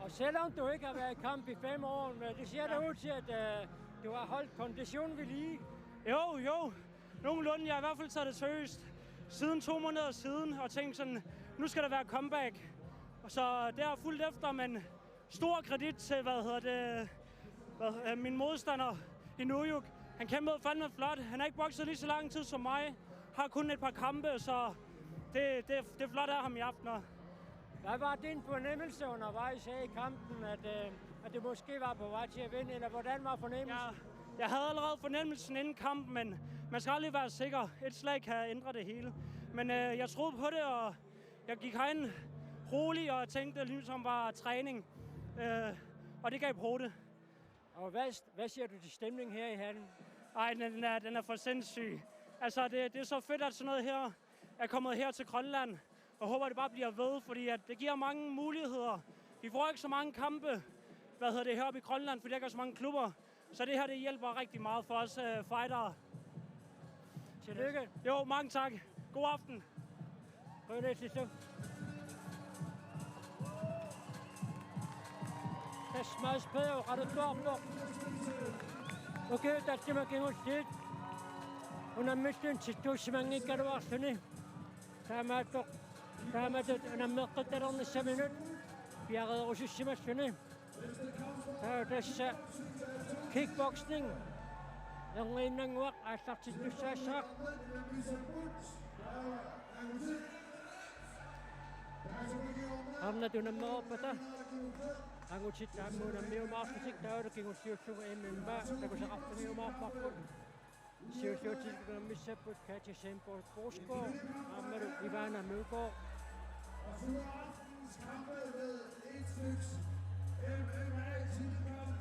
Og selvom du ikke har været i kamp i fem år, men det ser da ud til, at øh, du har holdt konditionen ved lige. Jo, jo. Nogenlunde. Jeg har i hvert fald taget det seriøst siden to måneder siden, og tænkt sådan, nu skal der være comeback. Og så det har jeg fulgt efter, men stor kredit til, hvad hedder det, hvad, øh, min modstander, Inujuk. Han kæmpede fandme flot. Han har ikke bokset lige så lang tid som mig. Har kun et par kampe, så det, det, det er flot af ham i aften. Hvad var din fornemmelse undervejs her i kampen, at, øh, at det måske var på vej til at vinde, eller hvordan var fornemmelsen? Jeg, jeg havde allerede fornemmelsen inden kampen, men man skal aldrig være sikker. Et slag kan ændre det hele. Men øh, jeg troede på det, og jeg gik herind rolig og tænkte, det ligesom var træning. Øh, og det gav pote. Og hvad, hvad siger du til stemningen her i hallen? Ej, den er, den er for sindssyg. Altså, det, det er så fedt, at sådan noget her er kommet her til Grønland, og håber, det bare bliver ved, fordi at det giver mange muligheder. Vi får ikke så mange kampe, hvad hedder det, heroppe i Grønland, fordi der ikke er så mange klubber. Så det her, det hjælper rigtig meget for os øh, fightere. Tillykke. Jo, mange tak. God aften. Qujanarsuaq. Tassa Mads Peder oqaluttuarpoq. Ukiut tallimat kingulliit unammillutik tittuussimanngikkaluarluni. Taamaattoq, taamatut unammeqqittalernissaminut piareerusussimalluni. Taava tassa kickboxing erniinnannguaq aallartittussaassaaq. Arnat unammereerpata angutit aamma unammiumaarlutik, taavalu kingulliullugu M M A takusaqarfigiumaarparput. Siulliutit unammissapput Katja Sandborg Korsgaard aammalu Ivana Mølgaard. Og slutter aftenens kampe med et styks M M A-titelkamp.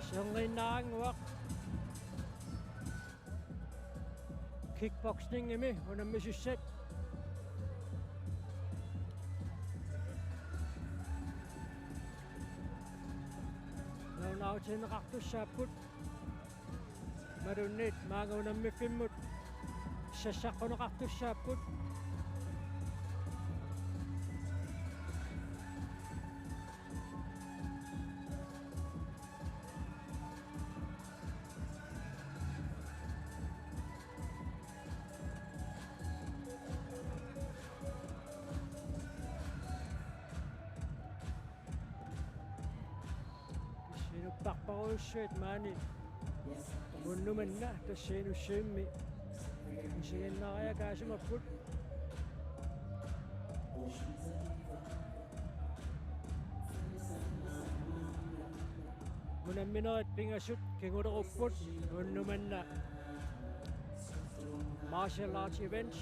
Serniinnaannguaq kickboxingimi unammisussat. Nalunaarutigineqartussaapput. Imaluunniit maanga unammiffimmut sassaqquneqartussaapput. Sinupparparujussuit maani unnuk manna tassa inussivimmi isiginnaariakaasimapput. Unamminerit pingasut kingulerupput unnuk manna martial arts events.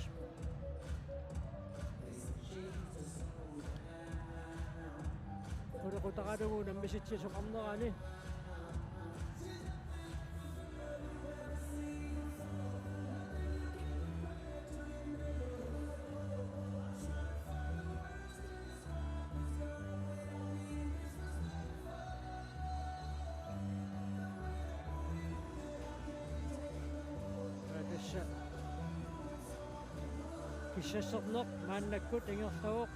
Qulequtaralugu unammisitsisoqarnerani. Tassa kissasserneq maannakkut ingerlavoq.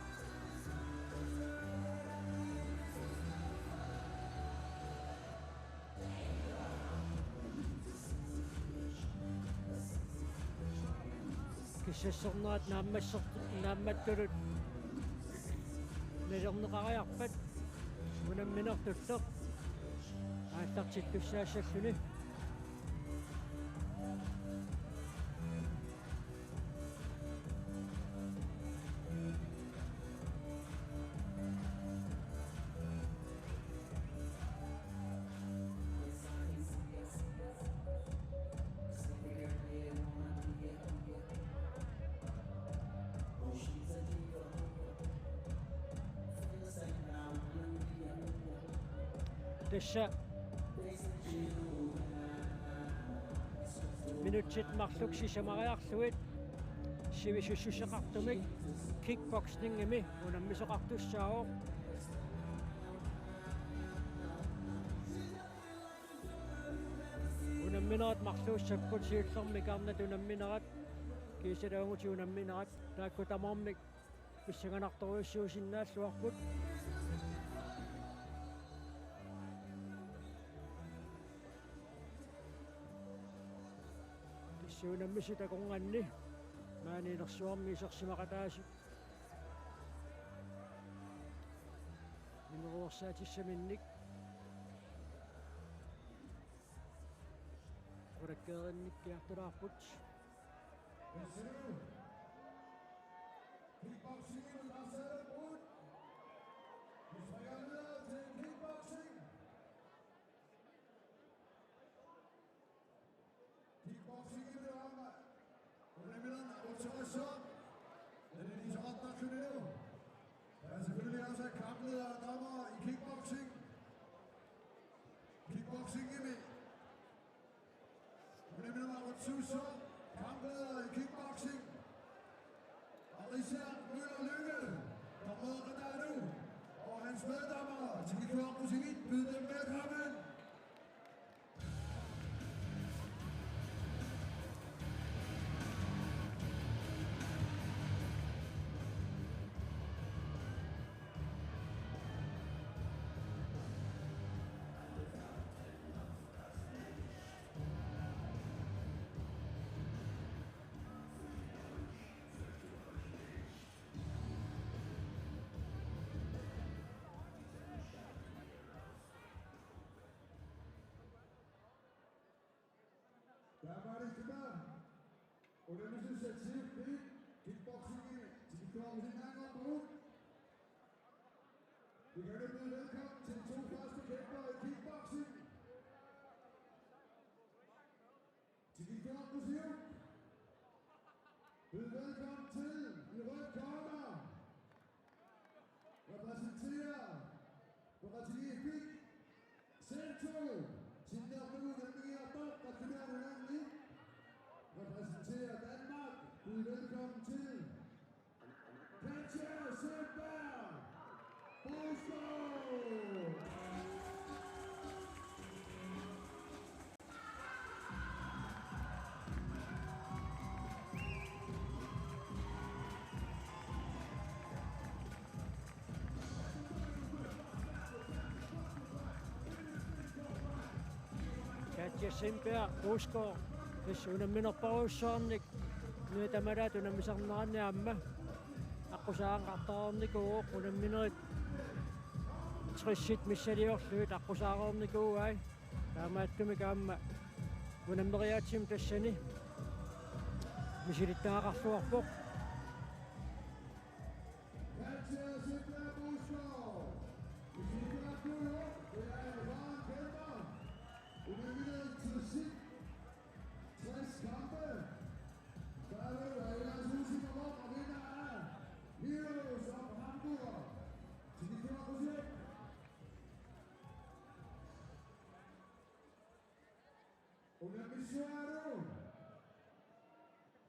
Kissassernerat naammasser-, naammattulut nalilerneqariarpat unamminertulleq aallartittussaassalluni. Tassa minutsit marluk sisamariarlugit sivisussuseqartumik kickboxingimi unammisoqartussaavoq. Unamminerat marluussapput, siullermik arnat unamminerat, kiisalu uagutit unamminerat, taakku tamarmik pissanganartorujussuusinnaalluarput. Tassa unammisut akornanni maani inersuarmi isersimaqataasut nimeruersaatissaminnik qulakkeerinnikkiartulaarput. Kickboxing. Kickboxingimi aamma unamminerni aqutsorissuaq naliliisoqartarlunilu. Der er selvfølgelig også kampleder og dommere i kickboxing. Kickboxingimi unamminerni aqutsuussuaq kampleder i kickboxing, Alicia Møller Lynge, dommer Katalu, og hans meddommer, Tiki Klokusigit, byd dem velkommen. Taamaaliorlunga unammisut C F B kickboxingimi tikikkuarsinnaanngorput. Vi kan nu byde velkommen til de to første kæmpere i kickboxing. Tikikkuarpusiuk. Byd velkommen til i rødt corner. Repræsenterer for Partiet Fik, Sento. Jessica Busko, tassa unamminerpassuarnik, nui tamalaat unammisarneranni aamma aqqusaagaqartareernikuuvoq, unamminerit tressit missiliorlugit aqqusaareernikuuai. Taamaattumik aamma unammeriaatsimik tassani misilittagaqarluarpoq. Tres kampe. Heroes of Hamburg. Unammissuaru.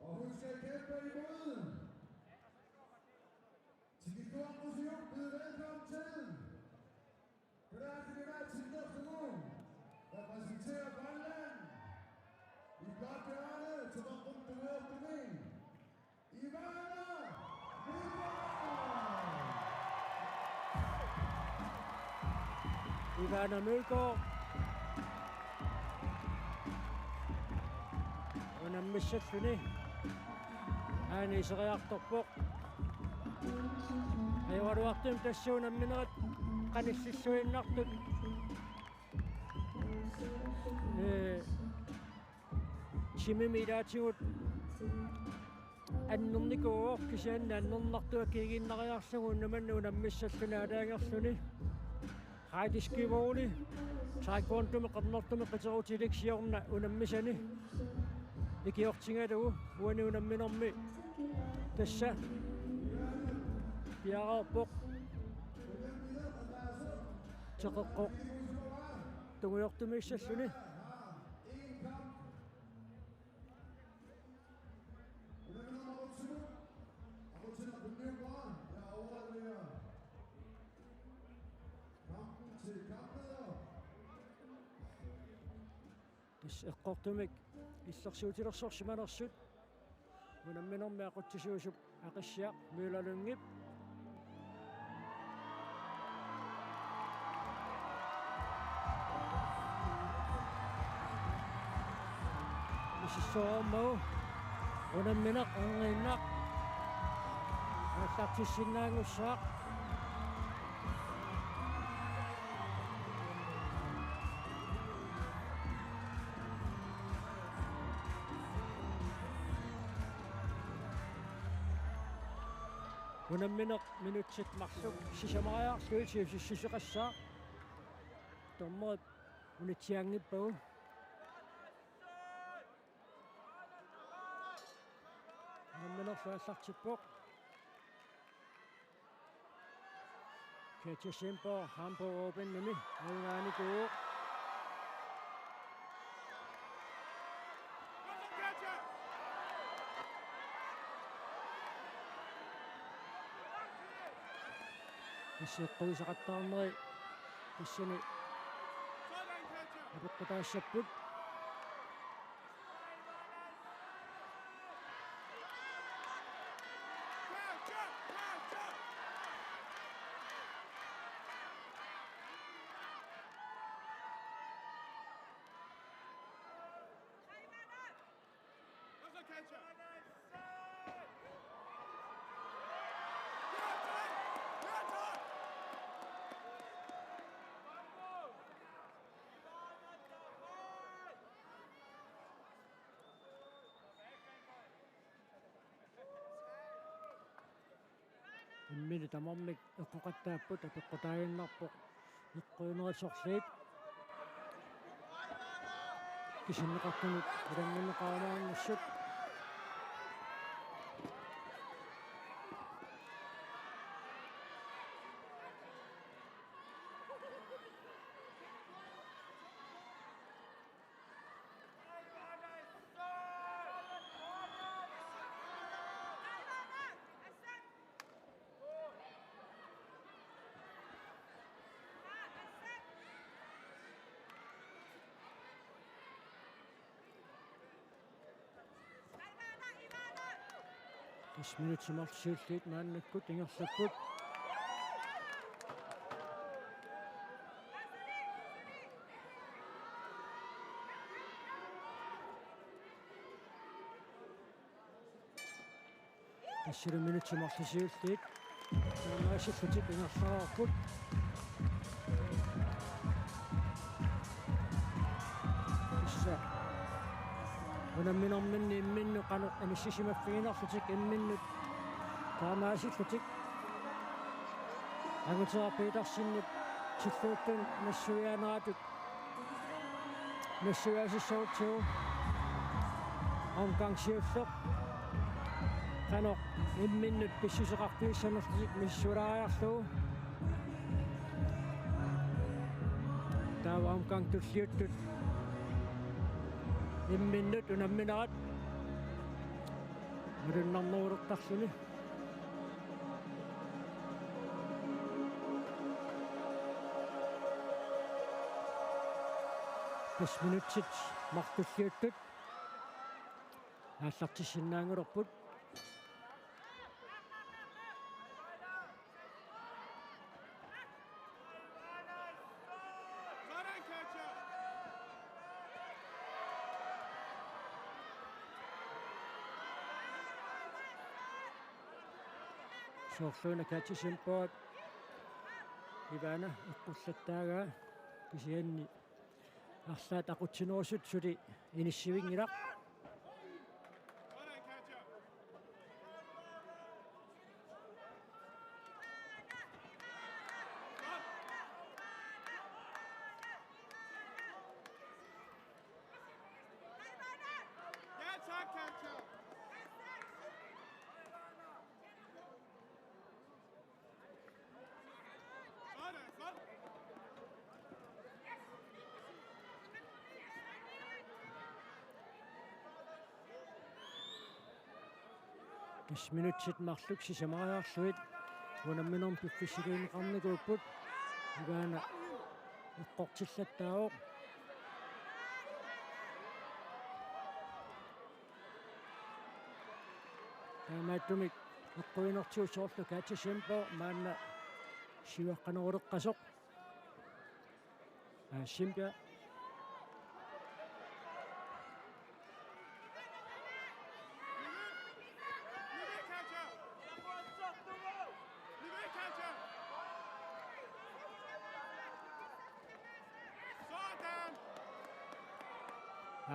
Og hun skal kæmpe imod. Tikikuakusiuk, byd velkommen til. Gracias, Timberfugum. Repræsenterer Grønland. I blåt hjørne, til Ivana Mølgaard. Ivana Mølgaard. Unammissalluni aani iseriartorpoq. Ajoraluartumik tassa unamminerit qanillilluinnartut. Ee, timimi ilaatigut annernikuuvoq, kisianni annernartoq akiiginnariarlugu unnuk manna unammissalluni aalajangerluni. Heidi Skivoli, taekwondomi qernertumi qiterutilik siorna unammisani ikiortigalugu uani unamminermi tassa piareerpoq. Teqeqqoq tungujortumiissalluni. Tassa eqqortumik illersuutilersorsimanersut unamminermi aqutsisuusup Aqissiaq Møller Lyngep. Misissuarmau unammineq erniinnaq aallartissinnaanngussaaq. Unammineq minutsit marluk sisamariarlugit siusissuseqassaaq. Dommerit unitsianngippagu. Unamminerlu aallartippoq. Katja Simborg, Hamburg Openimi ajugaanikuuvoq. Tassa eqquisaqattaarneri tassani apeqqutaassapput. Imminut tamarmik eqqoqattaapput, apeqqutaaginnarpoq eqquunerit sorliit. Kisinneqartunut ilanngunneqarumaarnersoq. Tassa minutsit marluk siulliit maannakkut ingerlapput. Suli minutsit marluk siulliit taamaasillutik ingerlareerput. Tassa unamminerminni imminnut qanoq inissisimaffiginerlutik imminnut taamaasillutik. Angutera Petersenip tilluuttuni nassuiaaneratut nassuiaasissagutsigu. Omgang siulleq qanoq imminnut pissuseqarfigissanerlutik misissualaariarlugu. Taava omgang tulliuttut imminnut unamminerat malunnarnerulertarluni. Tassa minutsit marluk tulliuttut aallartissinnaanngilarput. Soorlu una Katja Semborg Ivana eqqullattaagaa, kisianni arlaat aqutsinerusut suli inissivinngilaq. Tassa minutsit marluk sisamariarlugit unamminermi piffissaliunneqarnikuupput. Ivana eqqortillattaavoq. Taamaattumik eqquinertigut soorlu Katja Semborg maanna siuaqqaneruleqqasoq. Aa, Simpe.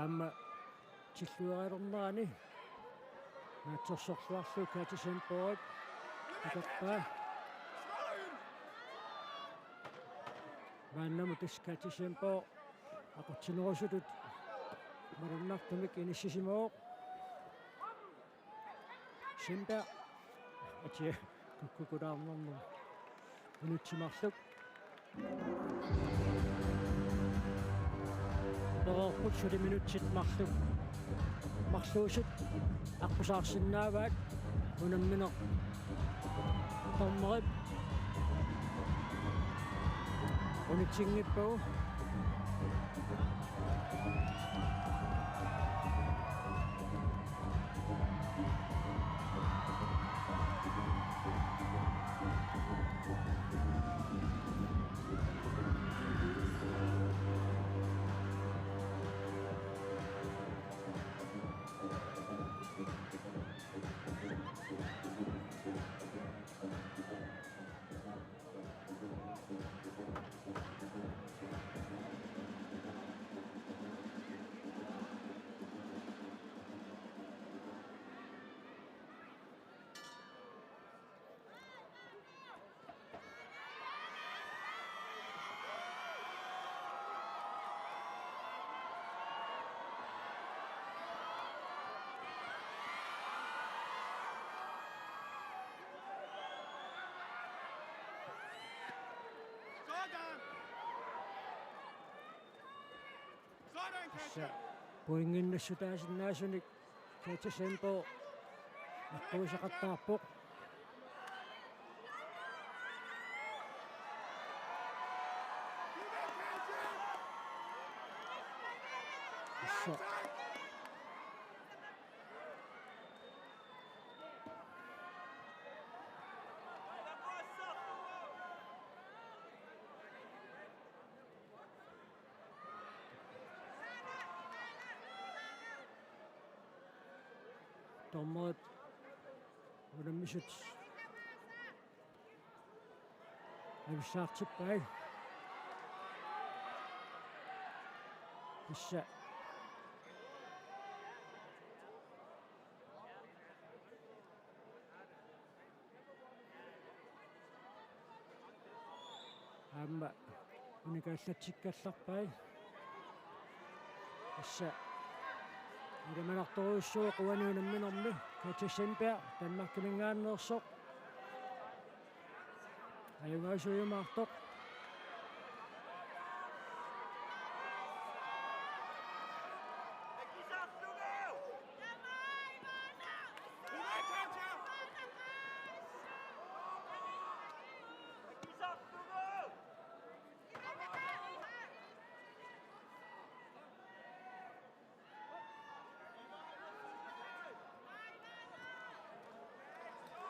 Aamma tilluarilernerani naatsorsorluarlugu Katja Semborg atorpaa. Maannamut tassa Katja Semborg aqutsinerusutut malunnartumik inissisimavoq. Simpe. Atia, kukkukulaarnermut. Minutsit marluk. Pereerput suli minutsit marluk. Marluusut aqqusaarsinnaavaat unammineq. Dommerip unitsinngippagu. Tassa pointinnut nassutaasinnaasunik Katja Semborg eqquisaqattaarpoq. Tassa Dommerit Unammisut avissaartippai. Tassa aamma unikaallatsikkallarpai. Tassa ilimanartorujussuuvoq uani unamminermi Katja Sindberg, Danmarkiminngaanneersoq. Ajugaasuujumaartoq.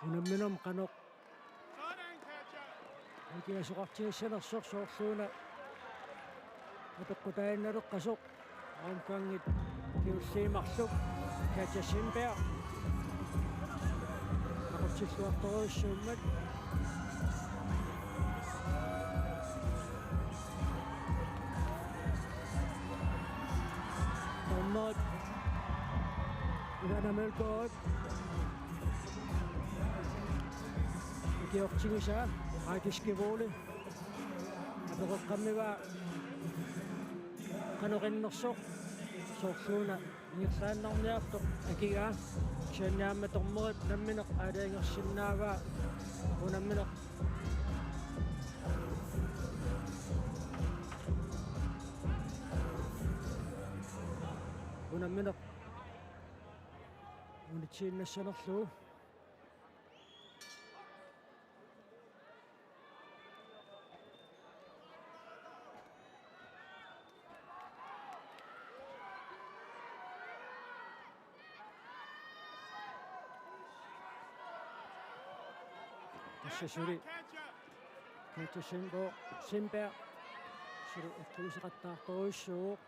Unamminermi qanoq ikiasoqartigissanersoq, soorluuna apeqqutaaginnaleqqasoq omgangit kingulliit marluk. Katja Sindberg aqutsilluartorujussuummat. Dommerit Ivana Mølgaard ikiortigisaa, Heidi Skevole apereqqammivaa qanoq innersoq, soorluuna ingerlaannarniartoq akigaa. Kisianni aamma dommerit nammineq aalajangersinnaavaa unammineq unammineq unitsiinnassanerlugu. Tassa suli Katja Sindbo-, Sindberg suli ikkuiseqattaartorujussuuvoq.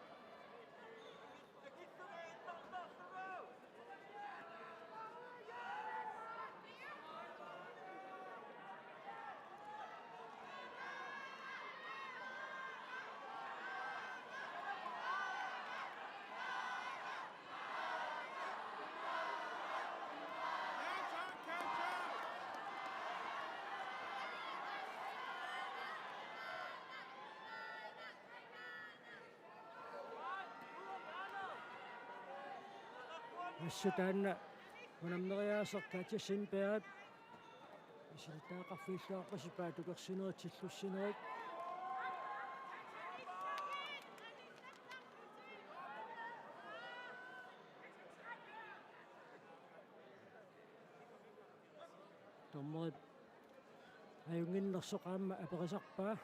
Assut taanna unammeriaaseq Katja Sindbergip misilittagaqarfigilluarpasipaa tukersinerit tillussinerit. Dommerip ajunnginnersoq aamma aperisarpaa.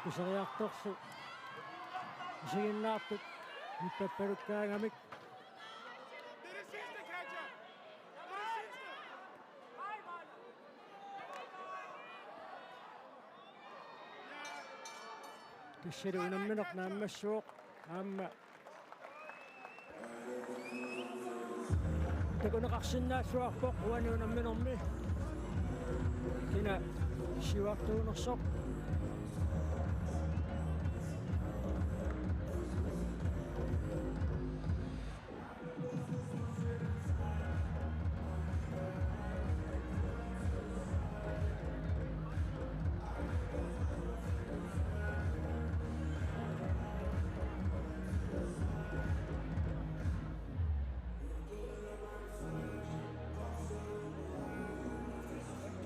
Akuseriartorlu isiginnaartut nippappalukkaangamik. Tassali unammineq naammassivoq aamma takuneqarsinnaalluarpoq uani unamminermi kina siuartuunersoq.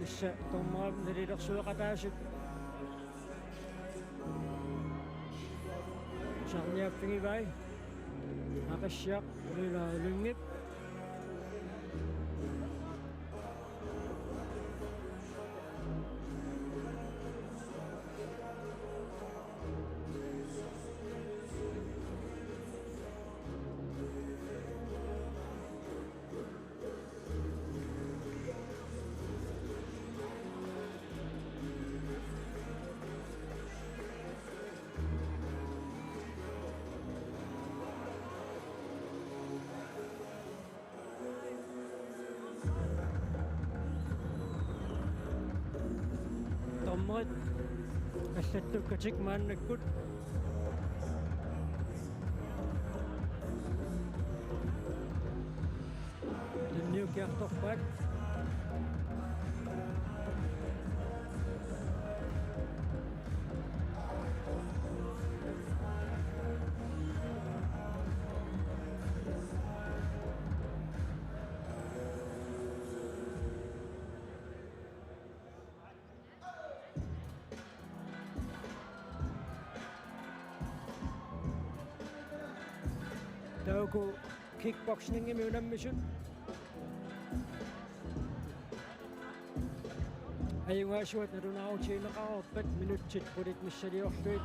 Tassa dommerit nalilersueqataasut tusarniaaffigivai. Aqissiaq Møller Lyngep. Allattukkatik maannakkut tunniukkiartorpaat. Taava uku kickboxingimi unammisut. Ajugaasuat nalunaarutigineqareerpat minutsit qulit missiliorlugit.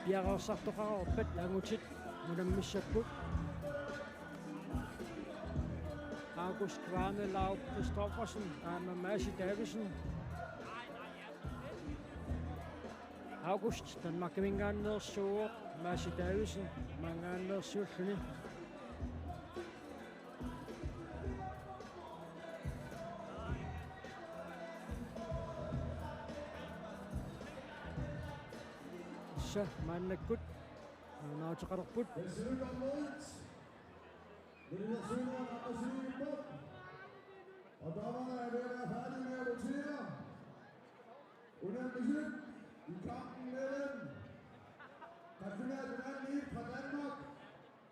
Piareersartoqareerpat angutit unammissapput. August Kvamme, Laura Christoffersen, aamma Maasi Davidsen. August Danmarkiminngaanneersuuvoq, Maasi Davidsen maanngaanneersuulluni. Tassa maannakkut naateqalerput. Nummer syv, nummer syv, og dommerne er ved at være færdige med at votere. Unammisut i kampen mellem Katrina Durand fra Danmark,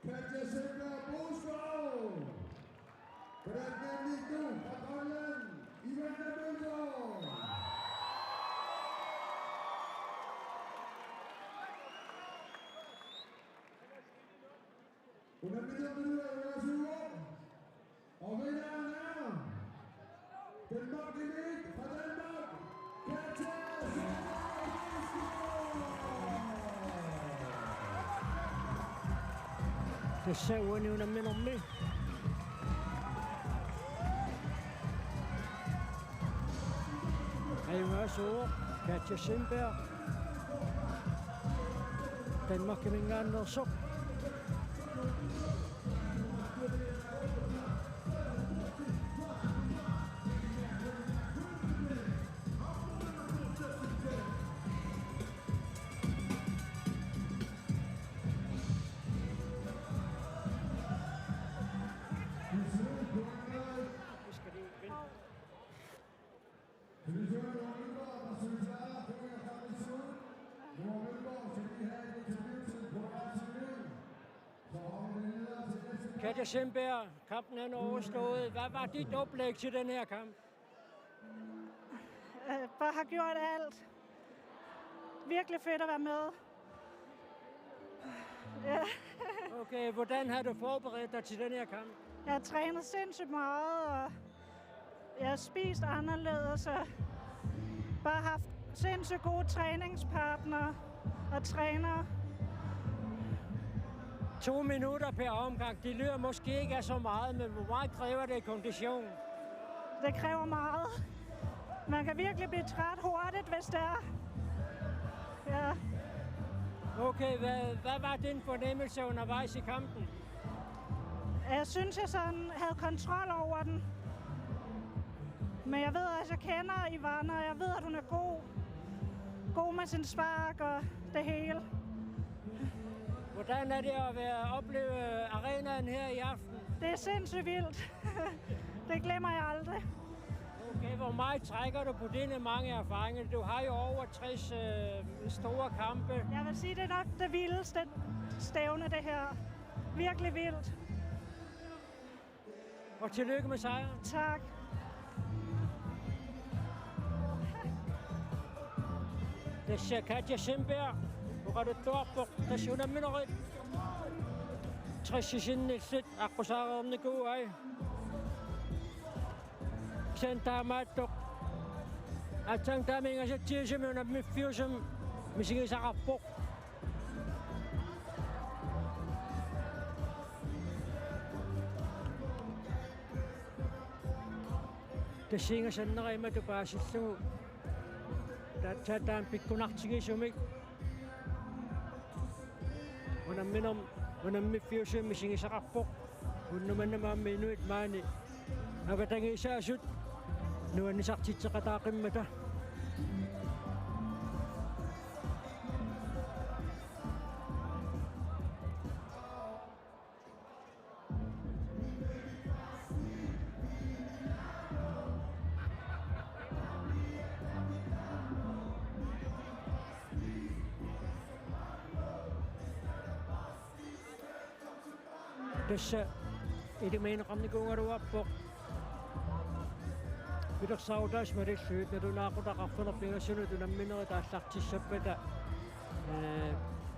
Katja Sindberg Boskov, Katrina Nico fra Grønland, Ivana Mølgaard. Unammisut, unammisut. Og vinderen er Danmark Elite fra Danmark, Katja Sandberg. Tassa uani unamminermi. Ajugaasuuvoq Katja Sandberg. Danmarkiminngaanneersoq. Katja Sandberg, kampen er nu overstået. Hvad var dit oplæg til den her kamp? Øh, bare har gjort alt. Virkelig fedt at være med. Ja. Okay, hvordan har du forberedt dig til den her kamp? Jeg har trænet sindssygt meget, og jeg har spist anderledes, og bare haft sindssygt gode træningspartnere og trænere. To minutter per omgang, det lyder måske ikke af så meget, men hvor meget kræver det i kondition? Det kræver meget. Man kan virkelig blive træt hurtigt, hvis det er. Ja. Okay, hvad, hvad var din fornemmelse undervejs i kampen? Jeg synes, jeg sådan havde kontrol over den. Men jeg ved også, jeg kender Ivana, og jeg ved, at hun er god. God med sin spark og det hele. Hvordan er det at være opleve arenaen her i aften? Det er sindssygt vildt. Det glemmer jeg aldrig. Okay, hvor meget trækker du på dine mange erfaringer? Du har jo over tres øh, store kampe. Jeg vil sige, det er nok det vildeste stævne, det her. Virkelig vildt. Og tillykke med sejren. Tak. Tassa Katja Sandberg, oqaluttuarpoq, tassa unamminerit tres-isinnillit aqqusaareernikuuai. Kisianni taamaattoq aatsaat taama ingasatsigisumi unammiffiusumi misigisaqarpoq. Tassa ingasannera imatut paasillugu. Taava taama pikkunartigisumik. Unamminerm-, unammiffiusumi misigisaqarpoq. Unnuk manna aamma inuit maani avatangiisaasut nuannisartitseqataaqimmata. Tassa ilimagineqarnikuugaluarpoq pilersaarutaasut malillugit nalunaaqutaq arfineq-pingasunut unamminerit aallartissappata, ee,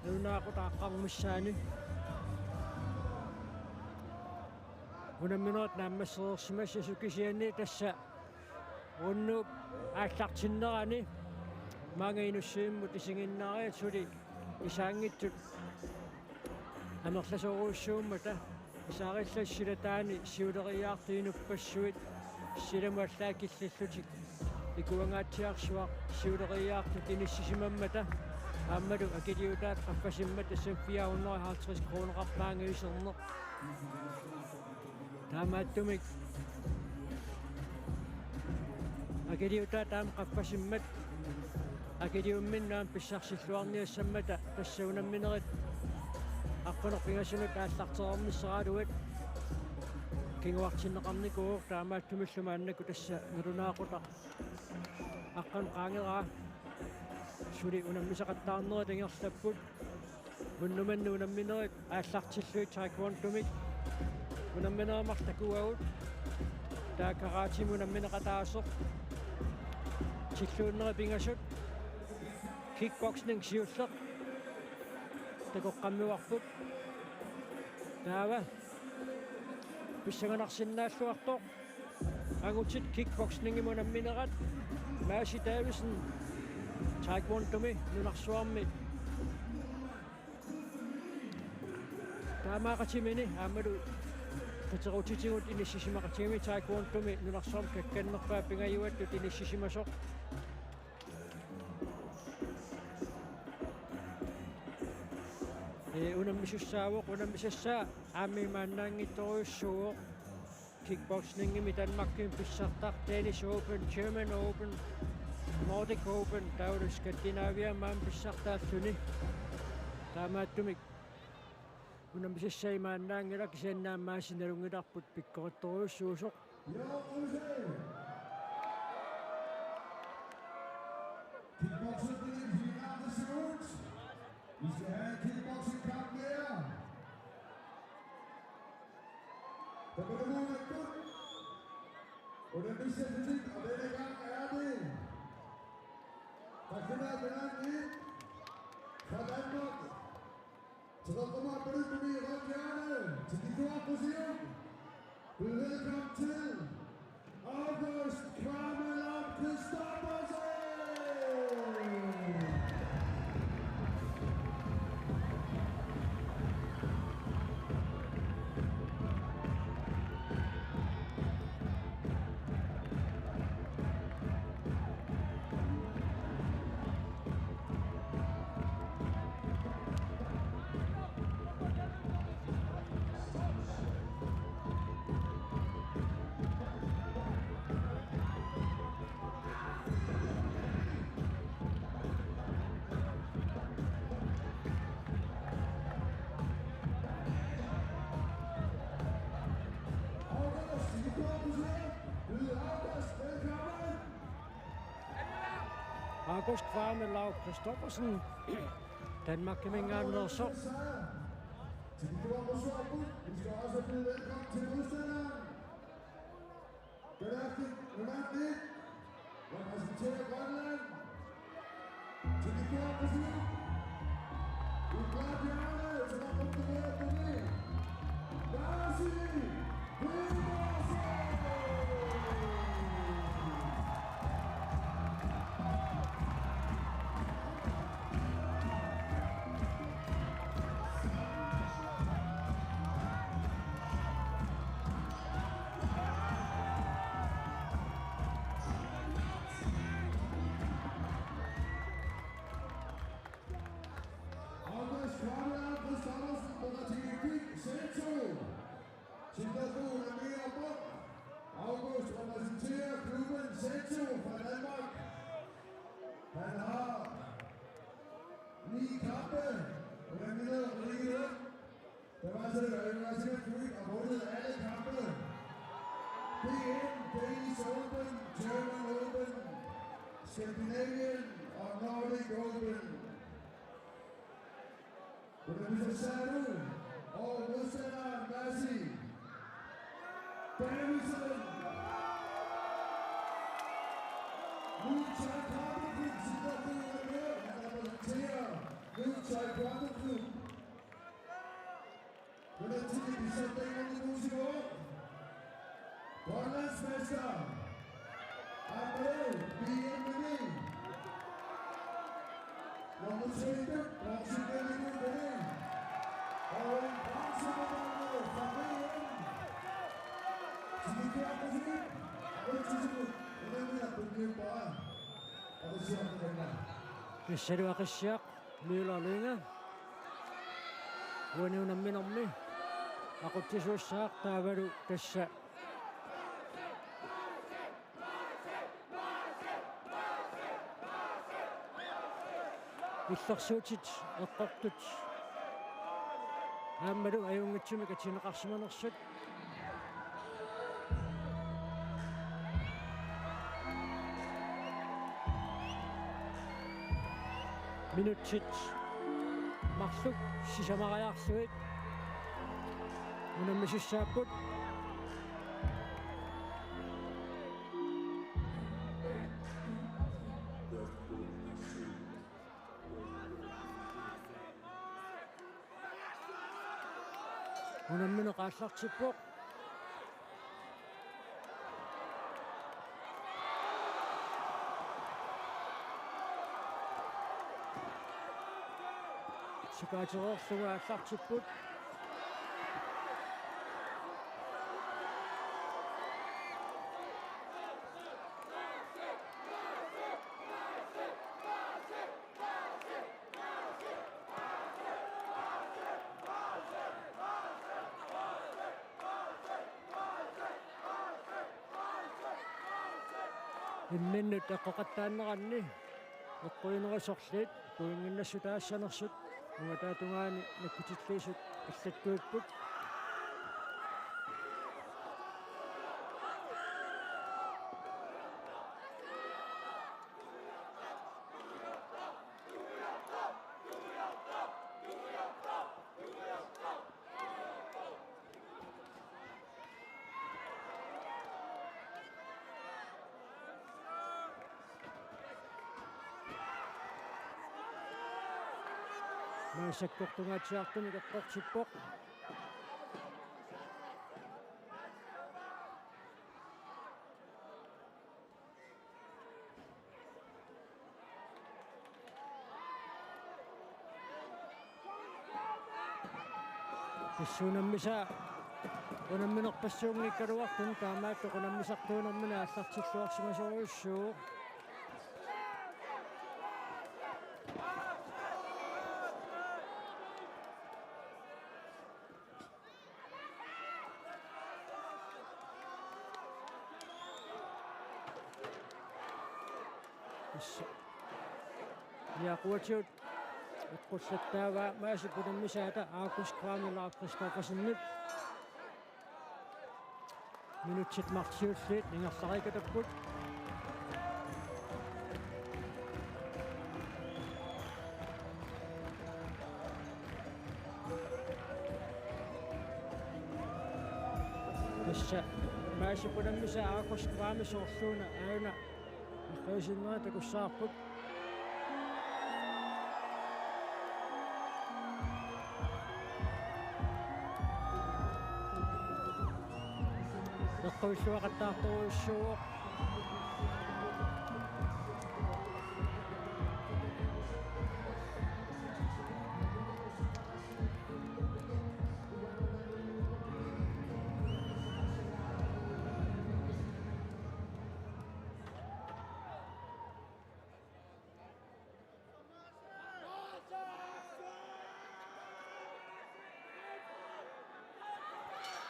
nalunaaqutaq aqqarngussaanik unamminerit naammassereersimassasut, kisianni tassa unnuup aallartinnerani maanga Inussivimmi isiginnaariat suli isaanngitsut amerlasoorujussuummata, isaarillat silataani siuleriiaartut inuppassuit silamut allaat killillutik ikuangaatsiarsuaq siuleriiaartut inissisimammata, aammalu akiliutaat qaffasimmat tassani fire hundrede og halvtreds kroneqarpaat angiviserneq. Taamaattumik akiliutaat aamma qaffasimmat akiliumminnut aamma pissarsilluarniassammata, tassa unamminerit arfineq-pingasunut aallartereernissaraluat kinguartinneqarnikuuvoq. Taamaattumillu maannakkut tassa nalunaaqutaq aqqaneq qaangeraa suli unammisaqattaarnerit ingerlapput. Unnuk manna unamminerit aallartillugit taekwondomik unamminerit marluk takuagut. Taava karatemik unammineqataasoq. Tilluunneri pingasut. Kickboxing siulleq takoqqammerparput. Taava pissanganarsinnaalluartoq. Angutit kickboxingimut unamminerat Maasi Davidsen, taekwondomi nunarsuarmi taamaaqatimini aammalu qiterutitigut inissisimaqatigimi taekwondomi nunarsuarmi kakkannerpaat pingajuattut inissisimasoq. Ee, unammisussaavoq, unammisassaa aamma imaannaanngitsorujussuuvoq. Kickboxingimi Danmarkimi pissartaq, Danish Open, German Open, Nordic Open, taavalu Skandinaviami aamma pissartaalluni. Taamaattumik unammisassaa imaannaanngilaq, kisianni aamma Maasi nalunngilarput pikkorittorujussuusoq. Kickboxing, vi skal have en kickboxing kamp mere. Tamanna unakkut unammissatik, og denne gang er det Takuna Benandi fra Danmark. Tillykke med, Benandi, til de gode position. Byde velkommen til August Kvarmeland Christoffersen! August Kvarme Lau Christoffersen, Danmarkiminngaanneersoq. Til de gode på Sortbuk. Vi skal også byde velkommen til modstanderen. Galaktik Romantik repræsenterer Grønland. Til de gode på Sortbuk. Et klart hjerte, som har kontrolleret på det. Lars Petersen! August Fabian Christoffersen, Berettiget Fik, Seto. Tillykke med mere op. August repræsenterer klubben Seto fra Danmark. Han har ni kampe, og han vinder riget. Det var altså, det var altså, at han har vundet alle kampe. B M, Danish Open, German Open, Scandinavian og Nordic Open. Unammisassaanut Og modstanderen, Mads Davidsen. Nu tager kampen, han repræsenterer Nu tager kampen. Hvordan til de sætter en af de musikere? Grønlandsmester. Andrew, bienvenue. Nummer tyve, Martin David, bienvenue. Og en bronzemedalje fra V M. Tillykke, Andrew. Og tillykke. Hvordan er det, du bliver bare? Og det ser man, den er. Tassa Aqissiaq Møller Lynge. Uani unamminermi aqutsisuussaaq taavalu tassa illersuutit eqqortut aammalu ajunngitsumik atineqarsimanersut. Minutsit marluk sisamariarlugit unammisussaapput. Unammineq aallartippoq. Sukaatereerlugu aallartipput. Imminnut eqqoqattaanneranni eqquinerit sorliit pointinnassutaassanersut ungataata tungaani nakkutilliisut allattuipput. Maasakkortungaatsiartumik eqqortippoq. Tassa unammisaa unamminerpassuunngikkaluartuni taamaattoq unammisartuunermini aallartilluarsimasorujussuuvoq. Tassa niaquatigut eqqullattaavaa Maasip unammisaata August Kramer Lars Christoffersenip. Minutsit marluk siulliit ingerlariikatapput. Tassa Maasip unammisaa August Kramer soorluuna aajuna eqqiisinnera takussavarput. Eqquilluaqattaartorujussuuvoq.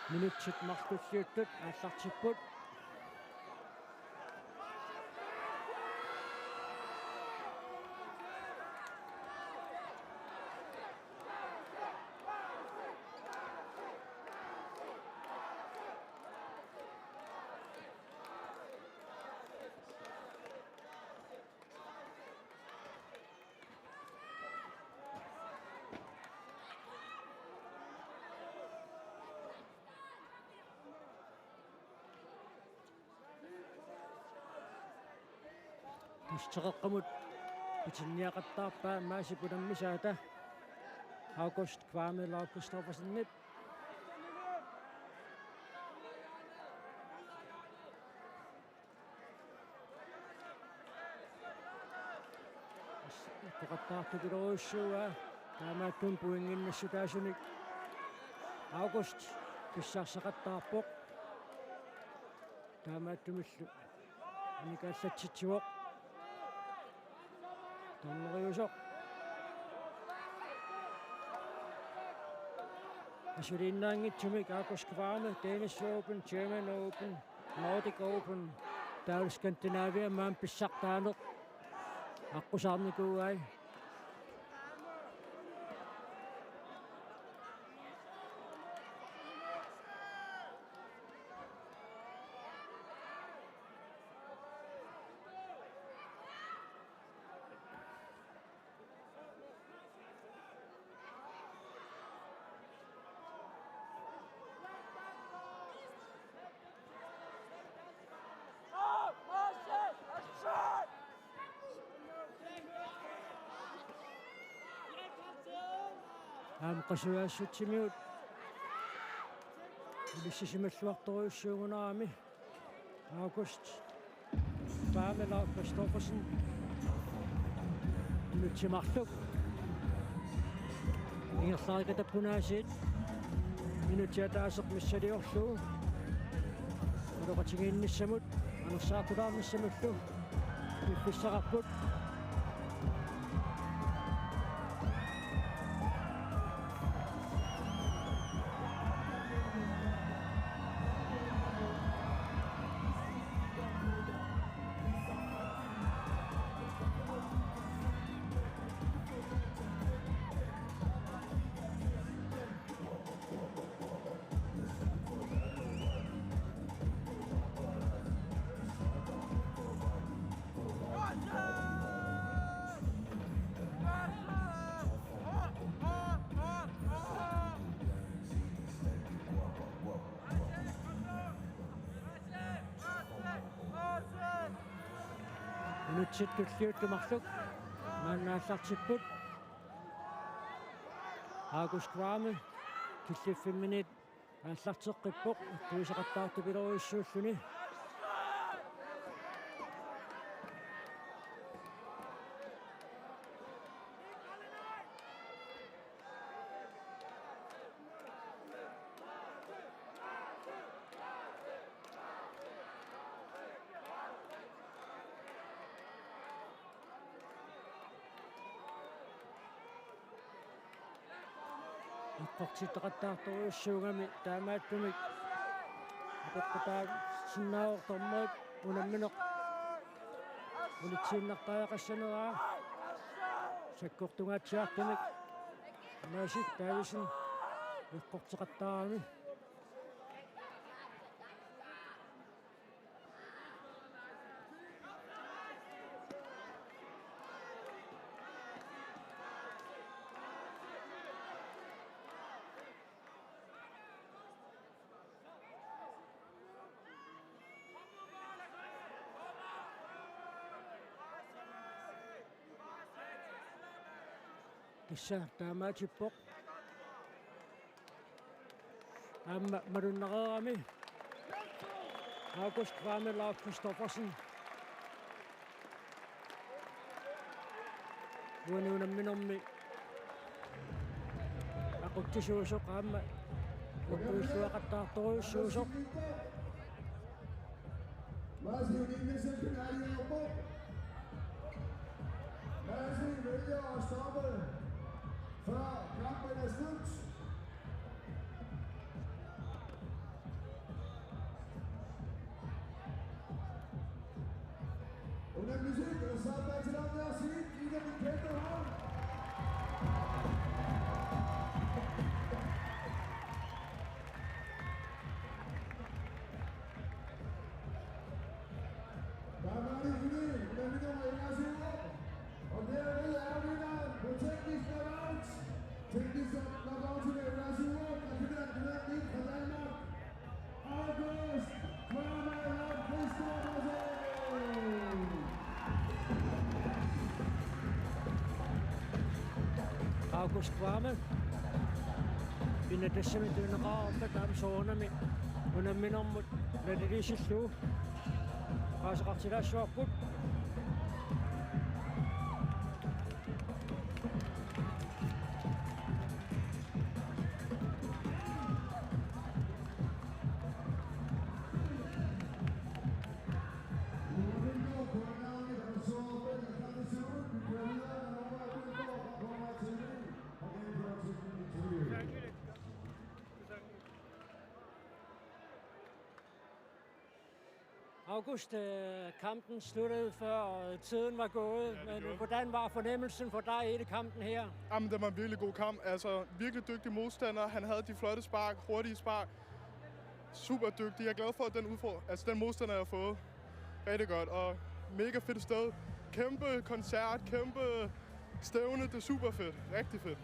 Minutsit marlulliuttut aallartipput. Teqeqqamut pitinniaqattaarpaa Maasip unammisaata August Kvamme Lauk Kristoffersenip. Iqqoqattaartupilorujussuuaa taamaattumik pointinnassutaasunik August pissarsaqattaarpoq. Taamaattumillu anikaallatsitsivoq. Torneriusoq. Asuliinnaanngitsumik August Kvamme, Danish Open, German Open, Nordic Open, taavalu Skandinavia maani pissartaaneq aqqusaarnikuuai. Aamma qasujaassutsimigut ilissisimalluartorujussuugunarami. August Kvamme Lauk Kristoffersen. Minutsit marluk ingerlarikatappunga aasiit. Minutsit ataaseq missiliorlugu iluaqutigiinnissamut anersaartulaarnissamullu piffissaqarput. Minutsit tulliullu marluk maanna aallartipput. August Kvamme killiffimminit aallarteqqippoq, ittuisaqattaartupilorujussuulluni. Eqqortitaqattaartorujussuugami taamaattumik apeqqutaasinnaavoq dommerit unammineq unitsiinnartariaqassaneraa. Sakkortungaatsiartumik Maasi Davidsen eqqorteqattaarami. Tassa taamaatippoq. Aamma malunnareerami August Kvamme Lauk Kristoffersen uani unamminermi aqutsisuusoq aamma uqquilluaqattaartorujussuusoq. Maasi uninngassaq finaaliuvoq. Maasi vælger at stoppe, før kampen er slut. Unammisut, lad os så bare til dem der og sige, giv dem en kæmpe hånd. Der var det ude, men vi kommer ind og se op. Og dermed er vinderen på teknisk knockout. Teknisk knockout. August Kvamme. Pinnattassami tunineqarpoq taama soorunami unamminermut naliliissillugu. Qaaseqartilaassuarput. August, øh, kampen sluttede før, og tiden var gået. Ja, det Men gjorde. Hvordan var fornemmelsen for dig i hele kampen her? Jamen, det var en virkelig god kamp. Altså, virkelig dygtig modstander. Han havde de flotte spark, hurtige spark. Super dygtig. Jeg er glad for, at den udfor-, altså, den modstander, jeg har fået. Rigtig godt. Og mega fedt sted. Kæmpe koncert, kæmpe stævne. Det er super fedt. Rigtig fedt.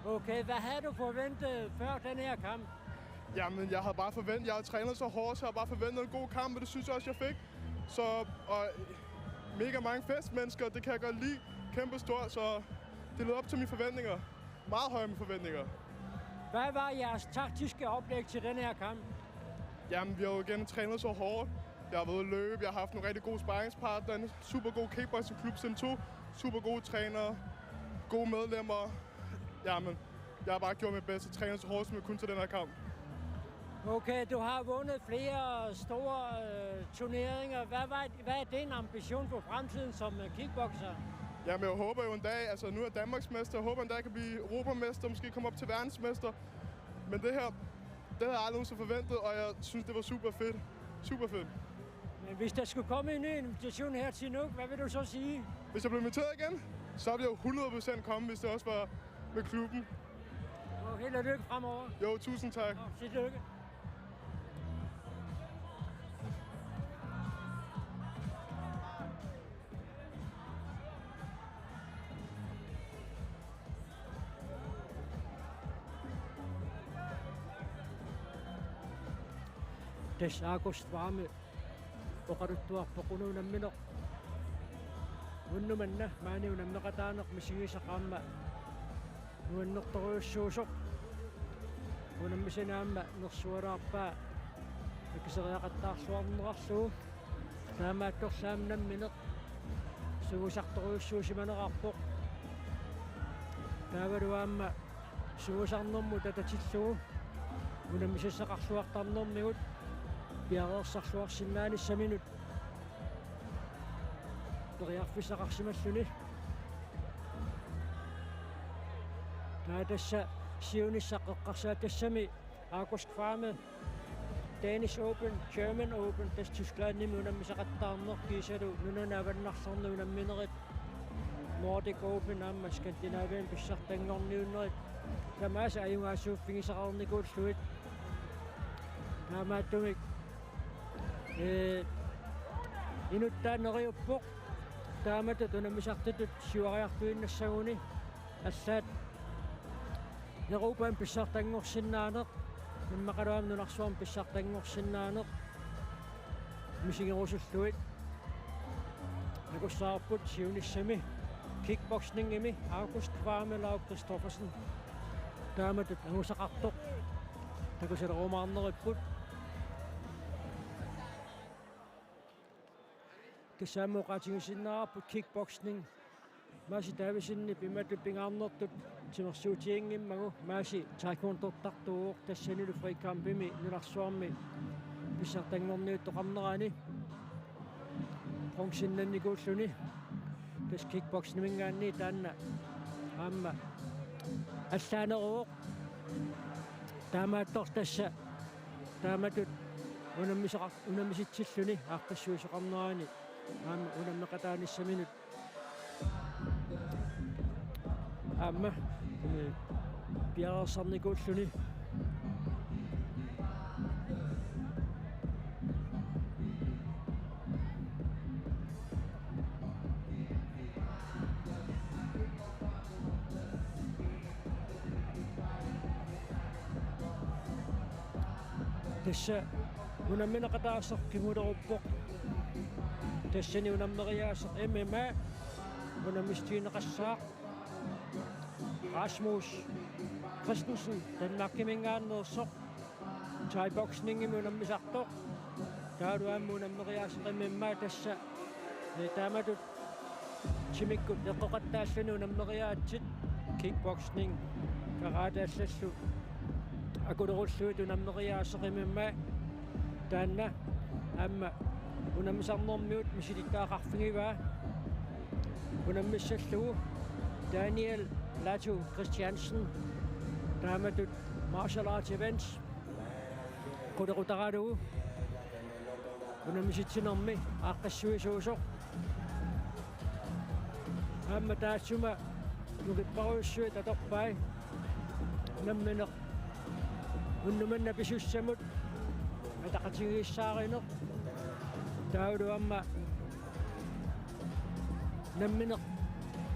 Okay, hvad havde du forventet før den her kamp? Jamen, jeg havde bare forventet, jeg har trænet så hårdt, så jeg har bare forventet en god kamp, og det synes jeg også, jeg fik. Så, og mega mange festmennesker, det kan jeg godt lide. Kæmpe stort, så det levede op til mine forventninger. Meget høje mine forventninger. Hvad var jeres taktiske oplæg til den her kamp? Jamen, vi har jo igen trænet så hårdt. Jeg har været ude at løbe, jeg har haft nogle rigtig gode sparringspartnere, en super god kickboxingklub siden to, super gode trænere, gode medlemmer. Jamen, jeg har bare gjort mit bedste, trænet så hårdt, som jeg kunne til den her kamp. Okay, du har vundet flere store øh, turneringer. Hvad, var, hvad er din ambition for fremtiden som øh, kickboxer? Jamen, jeg håber jo en dag, altså nu er jeg Danmarksmester, jeg håber en dag, jeg kan blive europamester, måske komme op til verdensmester. Men det her, det havde jeg aldrig nogensinde forventet, og jeg synes, det var super fedt. Super fedt. Men hvis der skulle komme en ny invitation her til Nuuk, hvad vil du så sige? Hvis jeg blev inviteret igen, så ville jeg hundrede procent komme, hvis det også var med klubben. Og held og lykke fremover. Jo, tusind tak. Og tillykke. Tassa August Kvamme oqaluttuarpoq una unammineq. Unnuk manna maani unammeqataaneq misigisaq aamma nuannertorujussuusoq. Unammisani aamma nersualaarpaa akiseriaqattaarluarnerarlugu. Taamaattorli aamma nammineq suusartorujussuusimanerarpoq. Taavalu aamma suusarnermut atatillugu unammisassaqarluartarnermigut piareersarluarsinnaanissaminut periarfissaqarsimalluni. Taava tassa siunissaq eqqarsaat tassami August Kvamme, Danish Open, German Open, tassa Tysklandimi unammisaqattaarneq kiisalu nunani avannarlerni unamminerit, Nordic Open aamma Skandinaviami pissartanngorniunnerit, tamaasa ajugaasuuffigisaqarnikuullugit. Taamaattumik ee, inuttaaq neriuppoq. Taamatut unammisartutut siuariartuinnassaguni allaat Europami pissartanngorsinnaaneq, immaqaluunniit nunarsuarmi pissartanngorsinnaaneq misigerusullugit. Takussavarput siunissami kickboxingimi August Kvamme Laug Christoffersen. Taamatut angusaqartoq takusalerumaarneripput. Tassa aamma oqaatigisinnaavarput kickboxing. Maasi Davidsenip imatut pingaarnertut timersuutiginngimmagu, Maasi taekwondortartuuvoq, tassanilu frikampimi nunarsuarmi pissartanngorniuttoqarnerani bronzennannikuulluni. Tassa kickboxingiminngaanniit taanna aamma allaaneruvoq. Taamaattorli tassa taamatut unammisaqar-, unammisitsilluni aaqqissuisoqarnerani aamma unammeqataanissaminut aamma, ee, piareersarnikuulluni. Tassa unammineqataasoq kinguleruppoq. Tassani unammeriaaseq M M A unammissutigineqassaaq. Rasmus Christensen, Danmarkiminngaanneersoq, thai-boxingimut unammisartoq. Taavalu aamma unammeriaaseqimmat tassa, eh, taamatut timikkut eqqoqattaalluni unammeriaatsit, kickboxing, karate allallu akulerullugit unammeriaaseqimmat. Taanna aamma unammisarnermigut misilittagaqarfigivaa. Unammissallugu Daniel Platou Christiansen, taamatut martial arts events, qulequtaralugu unammisitsinermi aaqqissuisuusoq. Aamma taassuma nukipparujussuit atorpai. Nammineq unnuk manna pisussamut ataqatigiissaarineq. Taavalu aamma nammineq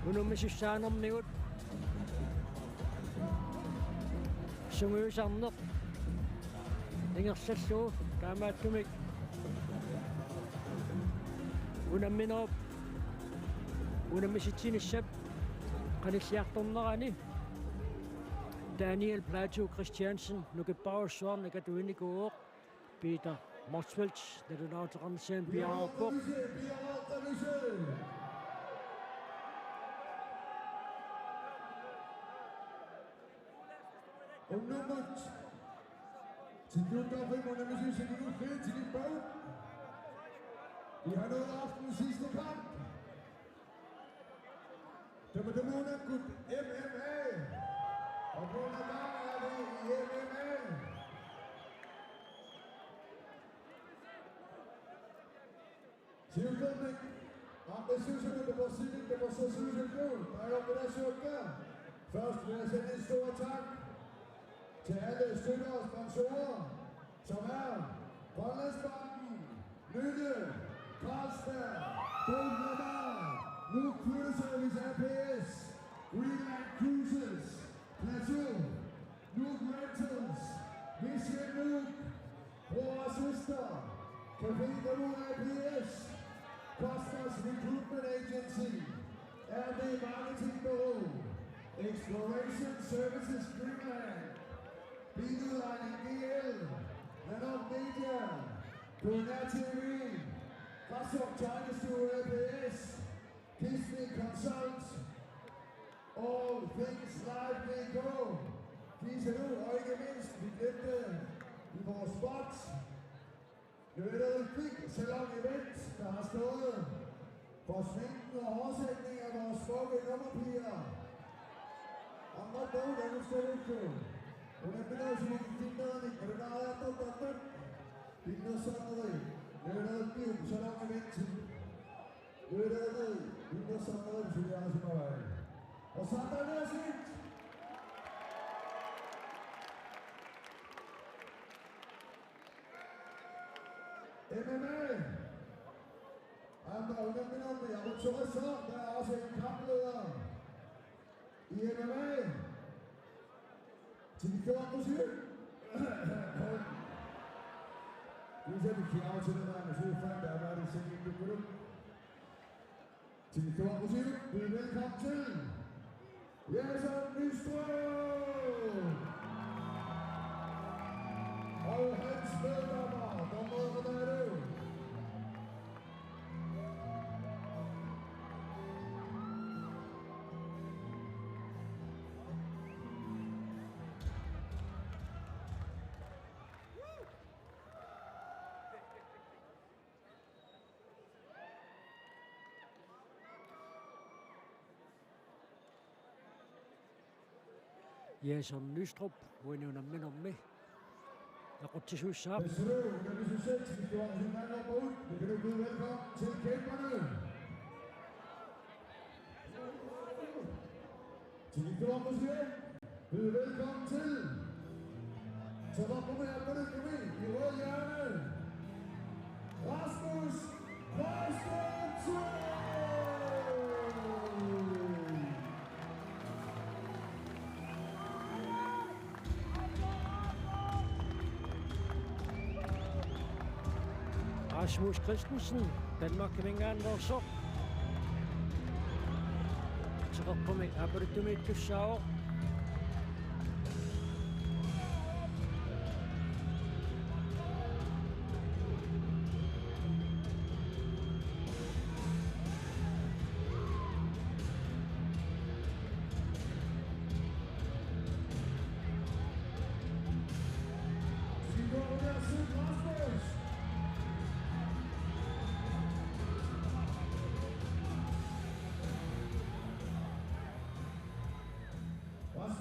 unammisussaanermigut sungiusarneq ingerlallugu, taamaattumik unamminerup unammisitsinissamut qanilliartornerani Daniel Platou Christiansen nukipparujussuarnik atuinikuuvoq. Peter Motzfeldt, nalunaaruteqarnissaanut piareerpoq. Unnummut tilliuttorfimmi unammisut sikullugu tikippavut. Vi har nået aftenens sidste kamp. Tamatumuunakkut M M A. Og denne gang er det i M M A. Siullermik aaqqissuussineq tapersersuisuugut, taagorpalaassuakka. Først vil jeg sende en stor tak til alle støtter og sponsorer, som er Grønlandsbanken, Nytte, Carlsberg, Bogmama, Nuuk Flytteservice A P S, Greenland Cruises, Plateau, Nuuk Rentals, Mission Nuuk, Bror og Søster, Café Nuuk A P S, Cosmos Recruitment Agency, R D Marketing Bureau, Exploration Services Greenland, Biludlejning G L, Nanoq Media, K N R T V, Qasup Tegnestue A P S, Disney Consult, All Things Live D K, Kiseru, og ikke mindst, vi glemte i vores spot, Nørderific Salon Event, der har stået for sminken og hårsætning af vores smukke nummerpiger. Andre dog, der nu skal ud på. Hvordan vil jeg sige, at det er noget, der er der, der, der, der. Det er noget sådan noget. Nørderific Salon Event. Nørderific, det er noget sådan noget, som jeg har så meget af. Og så er der noget sigt. M M A. Aamma unamminermi Arup Soqassaaq, der er også en kampleder i M M A. Tikiuaqqusii. Kuisa tikiuaqqusii, der er det sikkert, du kunne. Tikiuaqqusii, byd velkommen til Jason Nystrøm og hans meddommer, dommerne der nu. Jason Nystrup, uani unamminermi aqutsisuussaaq. Velkommen til kæmperne. Byd velkommen til. Så var på med at komme i rød hjørne. Rasmus Christensen! Rasmus Christensen, Danmarkiminngaanneersoq. Ateqarpumi aappaluttumiittussaavoq.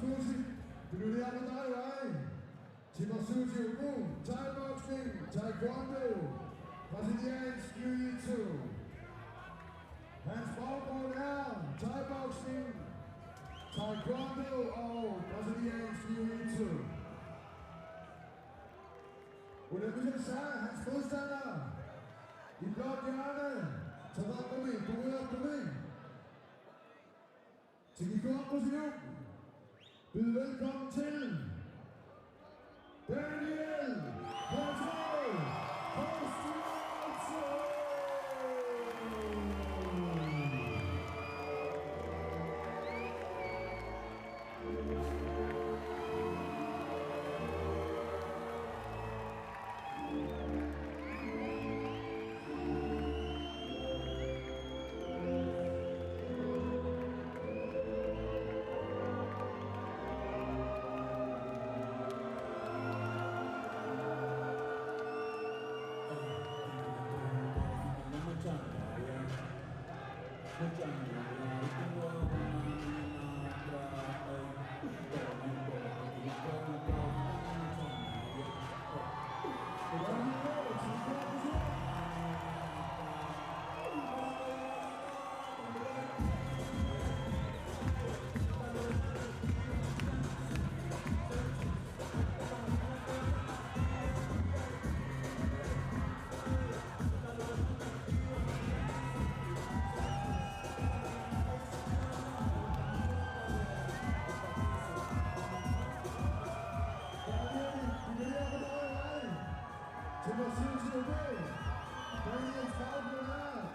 Tusind. Tunuliaqutariaqaat. Timersuutigut Thai boxing, taekwondo, brasiliansk jiu-jitsu. Hans baggrund er Thai boxing, taekwondo og brasiliansk jiu-jitsu. Unammisassaaq hans modstander i blåt hjørne, tabeqqumi, pugujaqqumi. Tikilluaqqusiuk. Byd velkommen til Daniel Patel Christiansen.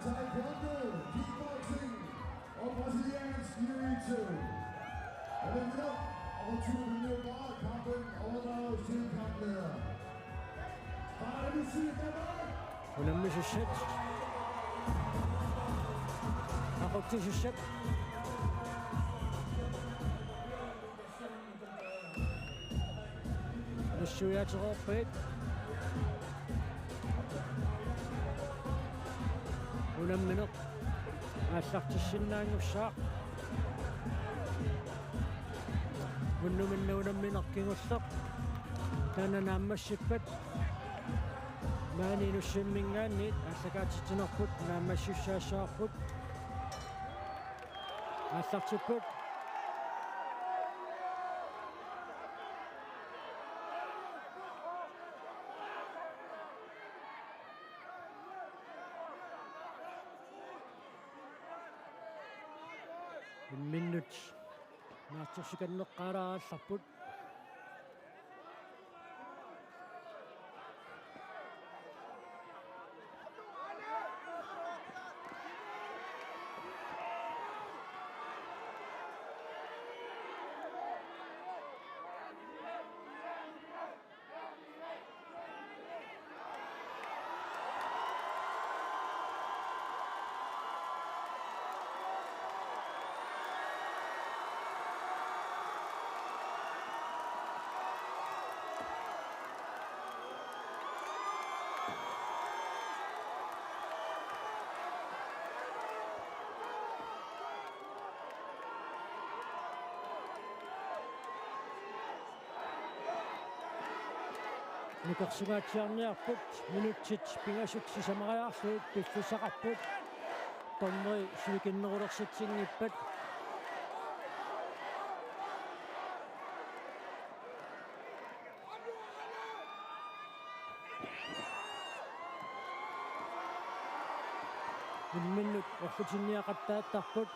Taekwondo, kickboxing og brasiliansk jiu-jitsu. Og den vinder, og to minutter, kampen overdrages til kamplederen. Unammisassaaq. Aqutsisassaaq. Nassuiaateqarpit. Unammineq aallartissinnaanngussaaq. Unnuminni unammineq kingulleq. Taanna naammassippat. Maani Inussivimminngaanniit aallakaatitsinerput naammassisussaassavarput. Aallartipput. Imminnut naatsorsikanneqqaalaarallarput. Nukersungaatsiarniarput, minutsit pingasut sisamariarlugit piffissaqarput. Dommeri sivikinnerulersitsinngippata. Imminnut orlutinniaqattaattarput.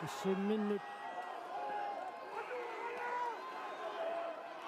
Isumminnut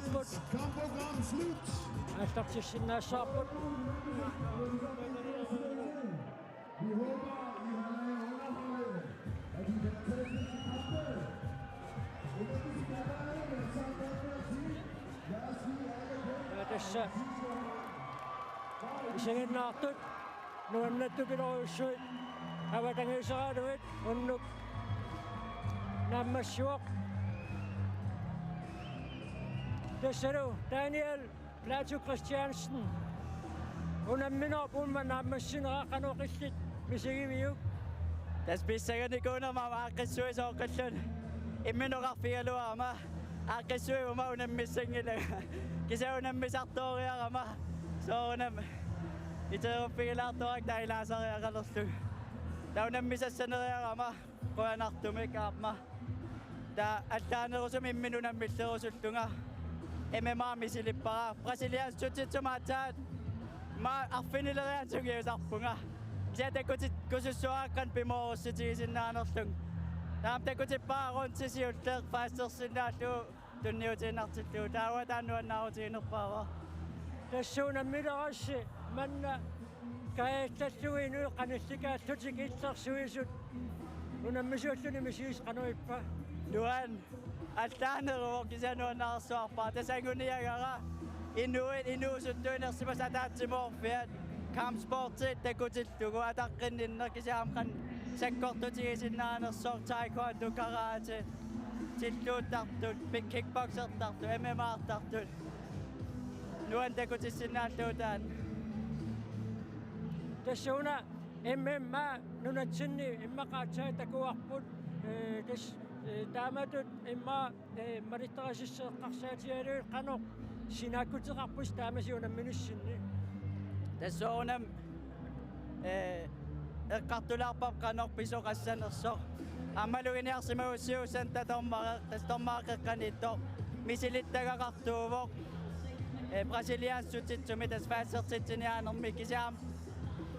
Aallartissinnaassavarput. Aallartissinnaassavarput. Ja, tassa isiginnaartut nuannaartupilorujussuit avatangiiseraaluit unnuk naammassivoq. Tassalu Daniel Plato Christiansen. Unamminerup uuma naammassinera qanoq illit misigiviuk? Tassa pissanganikuunerma aamma aaqqissuisoq qillun imminut oqarfigaluarama aaqqissuivuma unammissanngilanga. Kisianni unammisartooriarama soorunami iteeruffigilaartorakkit taava ilaasariaqalerlunga. Taava unammisassaneriarama qujanartumik aamma. Taava allaanerusumik imminut unammillerusullunga M M A misilippara. Brasiliansk jiu-jitsumik aatsaat immaqa arfinileriarlunga sungiusarpunga. Kisianni takuti-, takusussuaqqan pimoorussutigisinnaanngorlunga. Taava takutippara rundi siulleq fastersinnaallugu tunniutiinnartillugu. Taava taanna nuannaarutiginerpaavoq. Tassa unammilerassi manna kaajallallugit inuit qanillikaallutik illersuisut unammisuulluni misigisat qanoq ippa? Nuann-, allaaneruvoq kisianni nuannaarsuarpara. Tassa anguniagara inuit inuusuttut inersimasut ataatsimoorfiat kampsportit takutillugu ataqqinninneq kisianni aamma qanoq sakkortutigisinnaanersoq taekwondo, karate, tilluuttartut, kickboxertartut, M M A-rtartut. Nuann' takutissinnaallugu taanna. Tassa una M M A nunatsinni immaqa aatsaat takuarput, ee, tassa, ee, taamatut immaqa, ee, malittarisassat eqqarsaatigalugit qanoq sinaakkuteqarpusi taamasi unamminissinni? Tassa soorunami, ee, eqqartulaarparput qanoq pisoqassanersoq. Aammalu iniarsimagussiuk Santa dommeri, tassa dommerit qeqqaniittoq misilittagaqartuuvoq. Ee, brasiliansk jiu-jitsumi tassa fastertitsiniaanermi kisianni aamma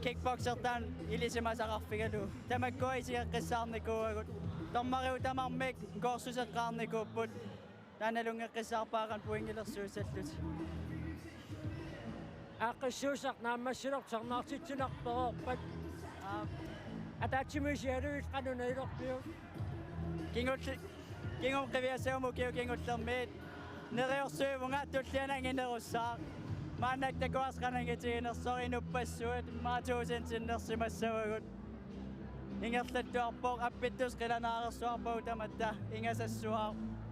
kickboxertaanut ilisimasaqarfigalugu. Tamakkua isigeqqissaarnikuuagut. Dommeriutamik kursuseqqaarnikuupput. Taanna nalunngeqqissaarpara qanoq pointilersuissallutik. Aaqqissuussaq naammassineq tusarnaartitsineq peroorpat. Aa, ataatsimut isigalugit qanoq nalorpiuk? Kingulli-, kingumut qiviassaguma ukiut kingullermiit neriorsuivunga, tulliani anginerussaaq. Maannakkut takuarsi qanoq angitiginersoq, inuppassuit immaqa tuusintinnersimassavagut. Ingerlattuarpoq, appittussat qilanaarersuarpagut tamatta, ingasassuaq.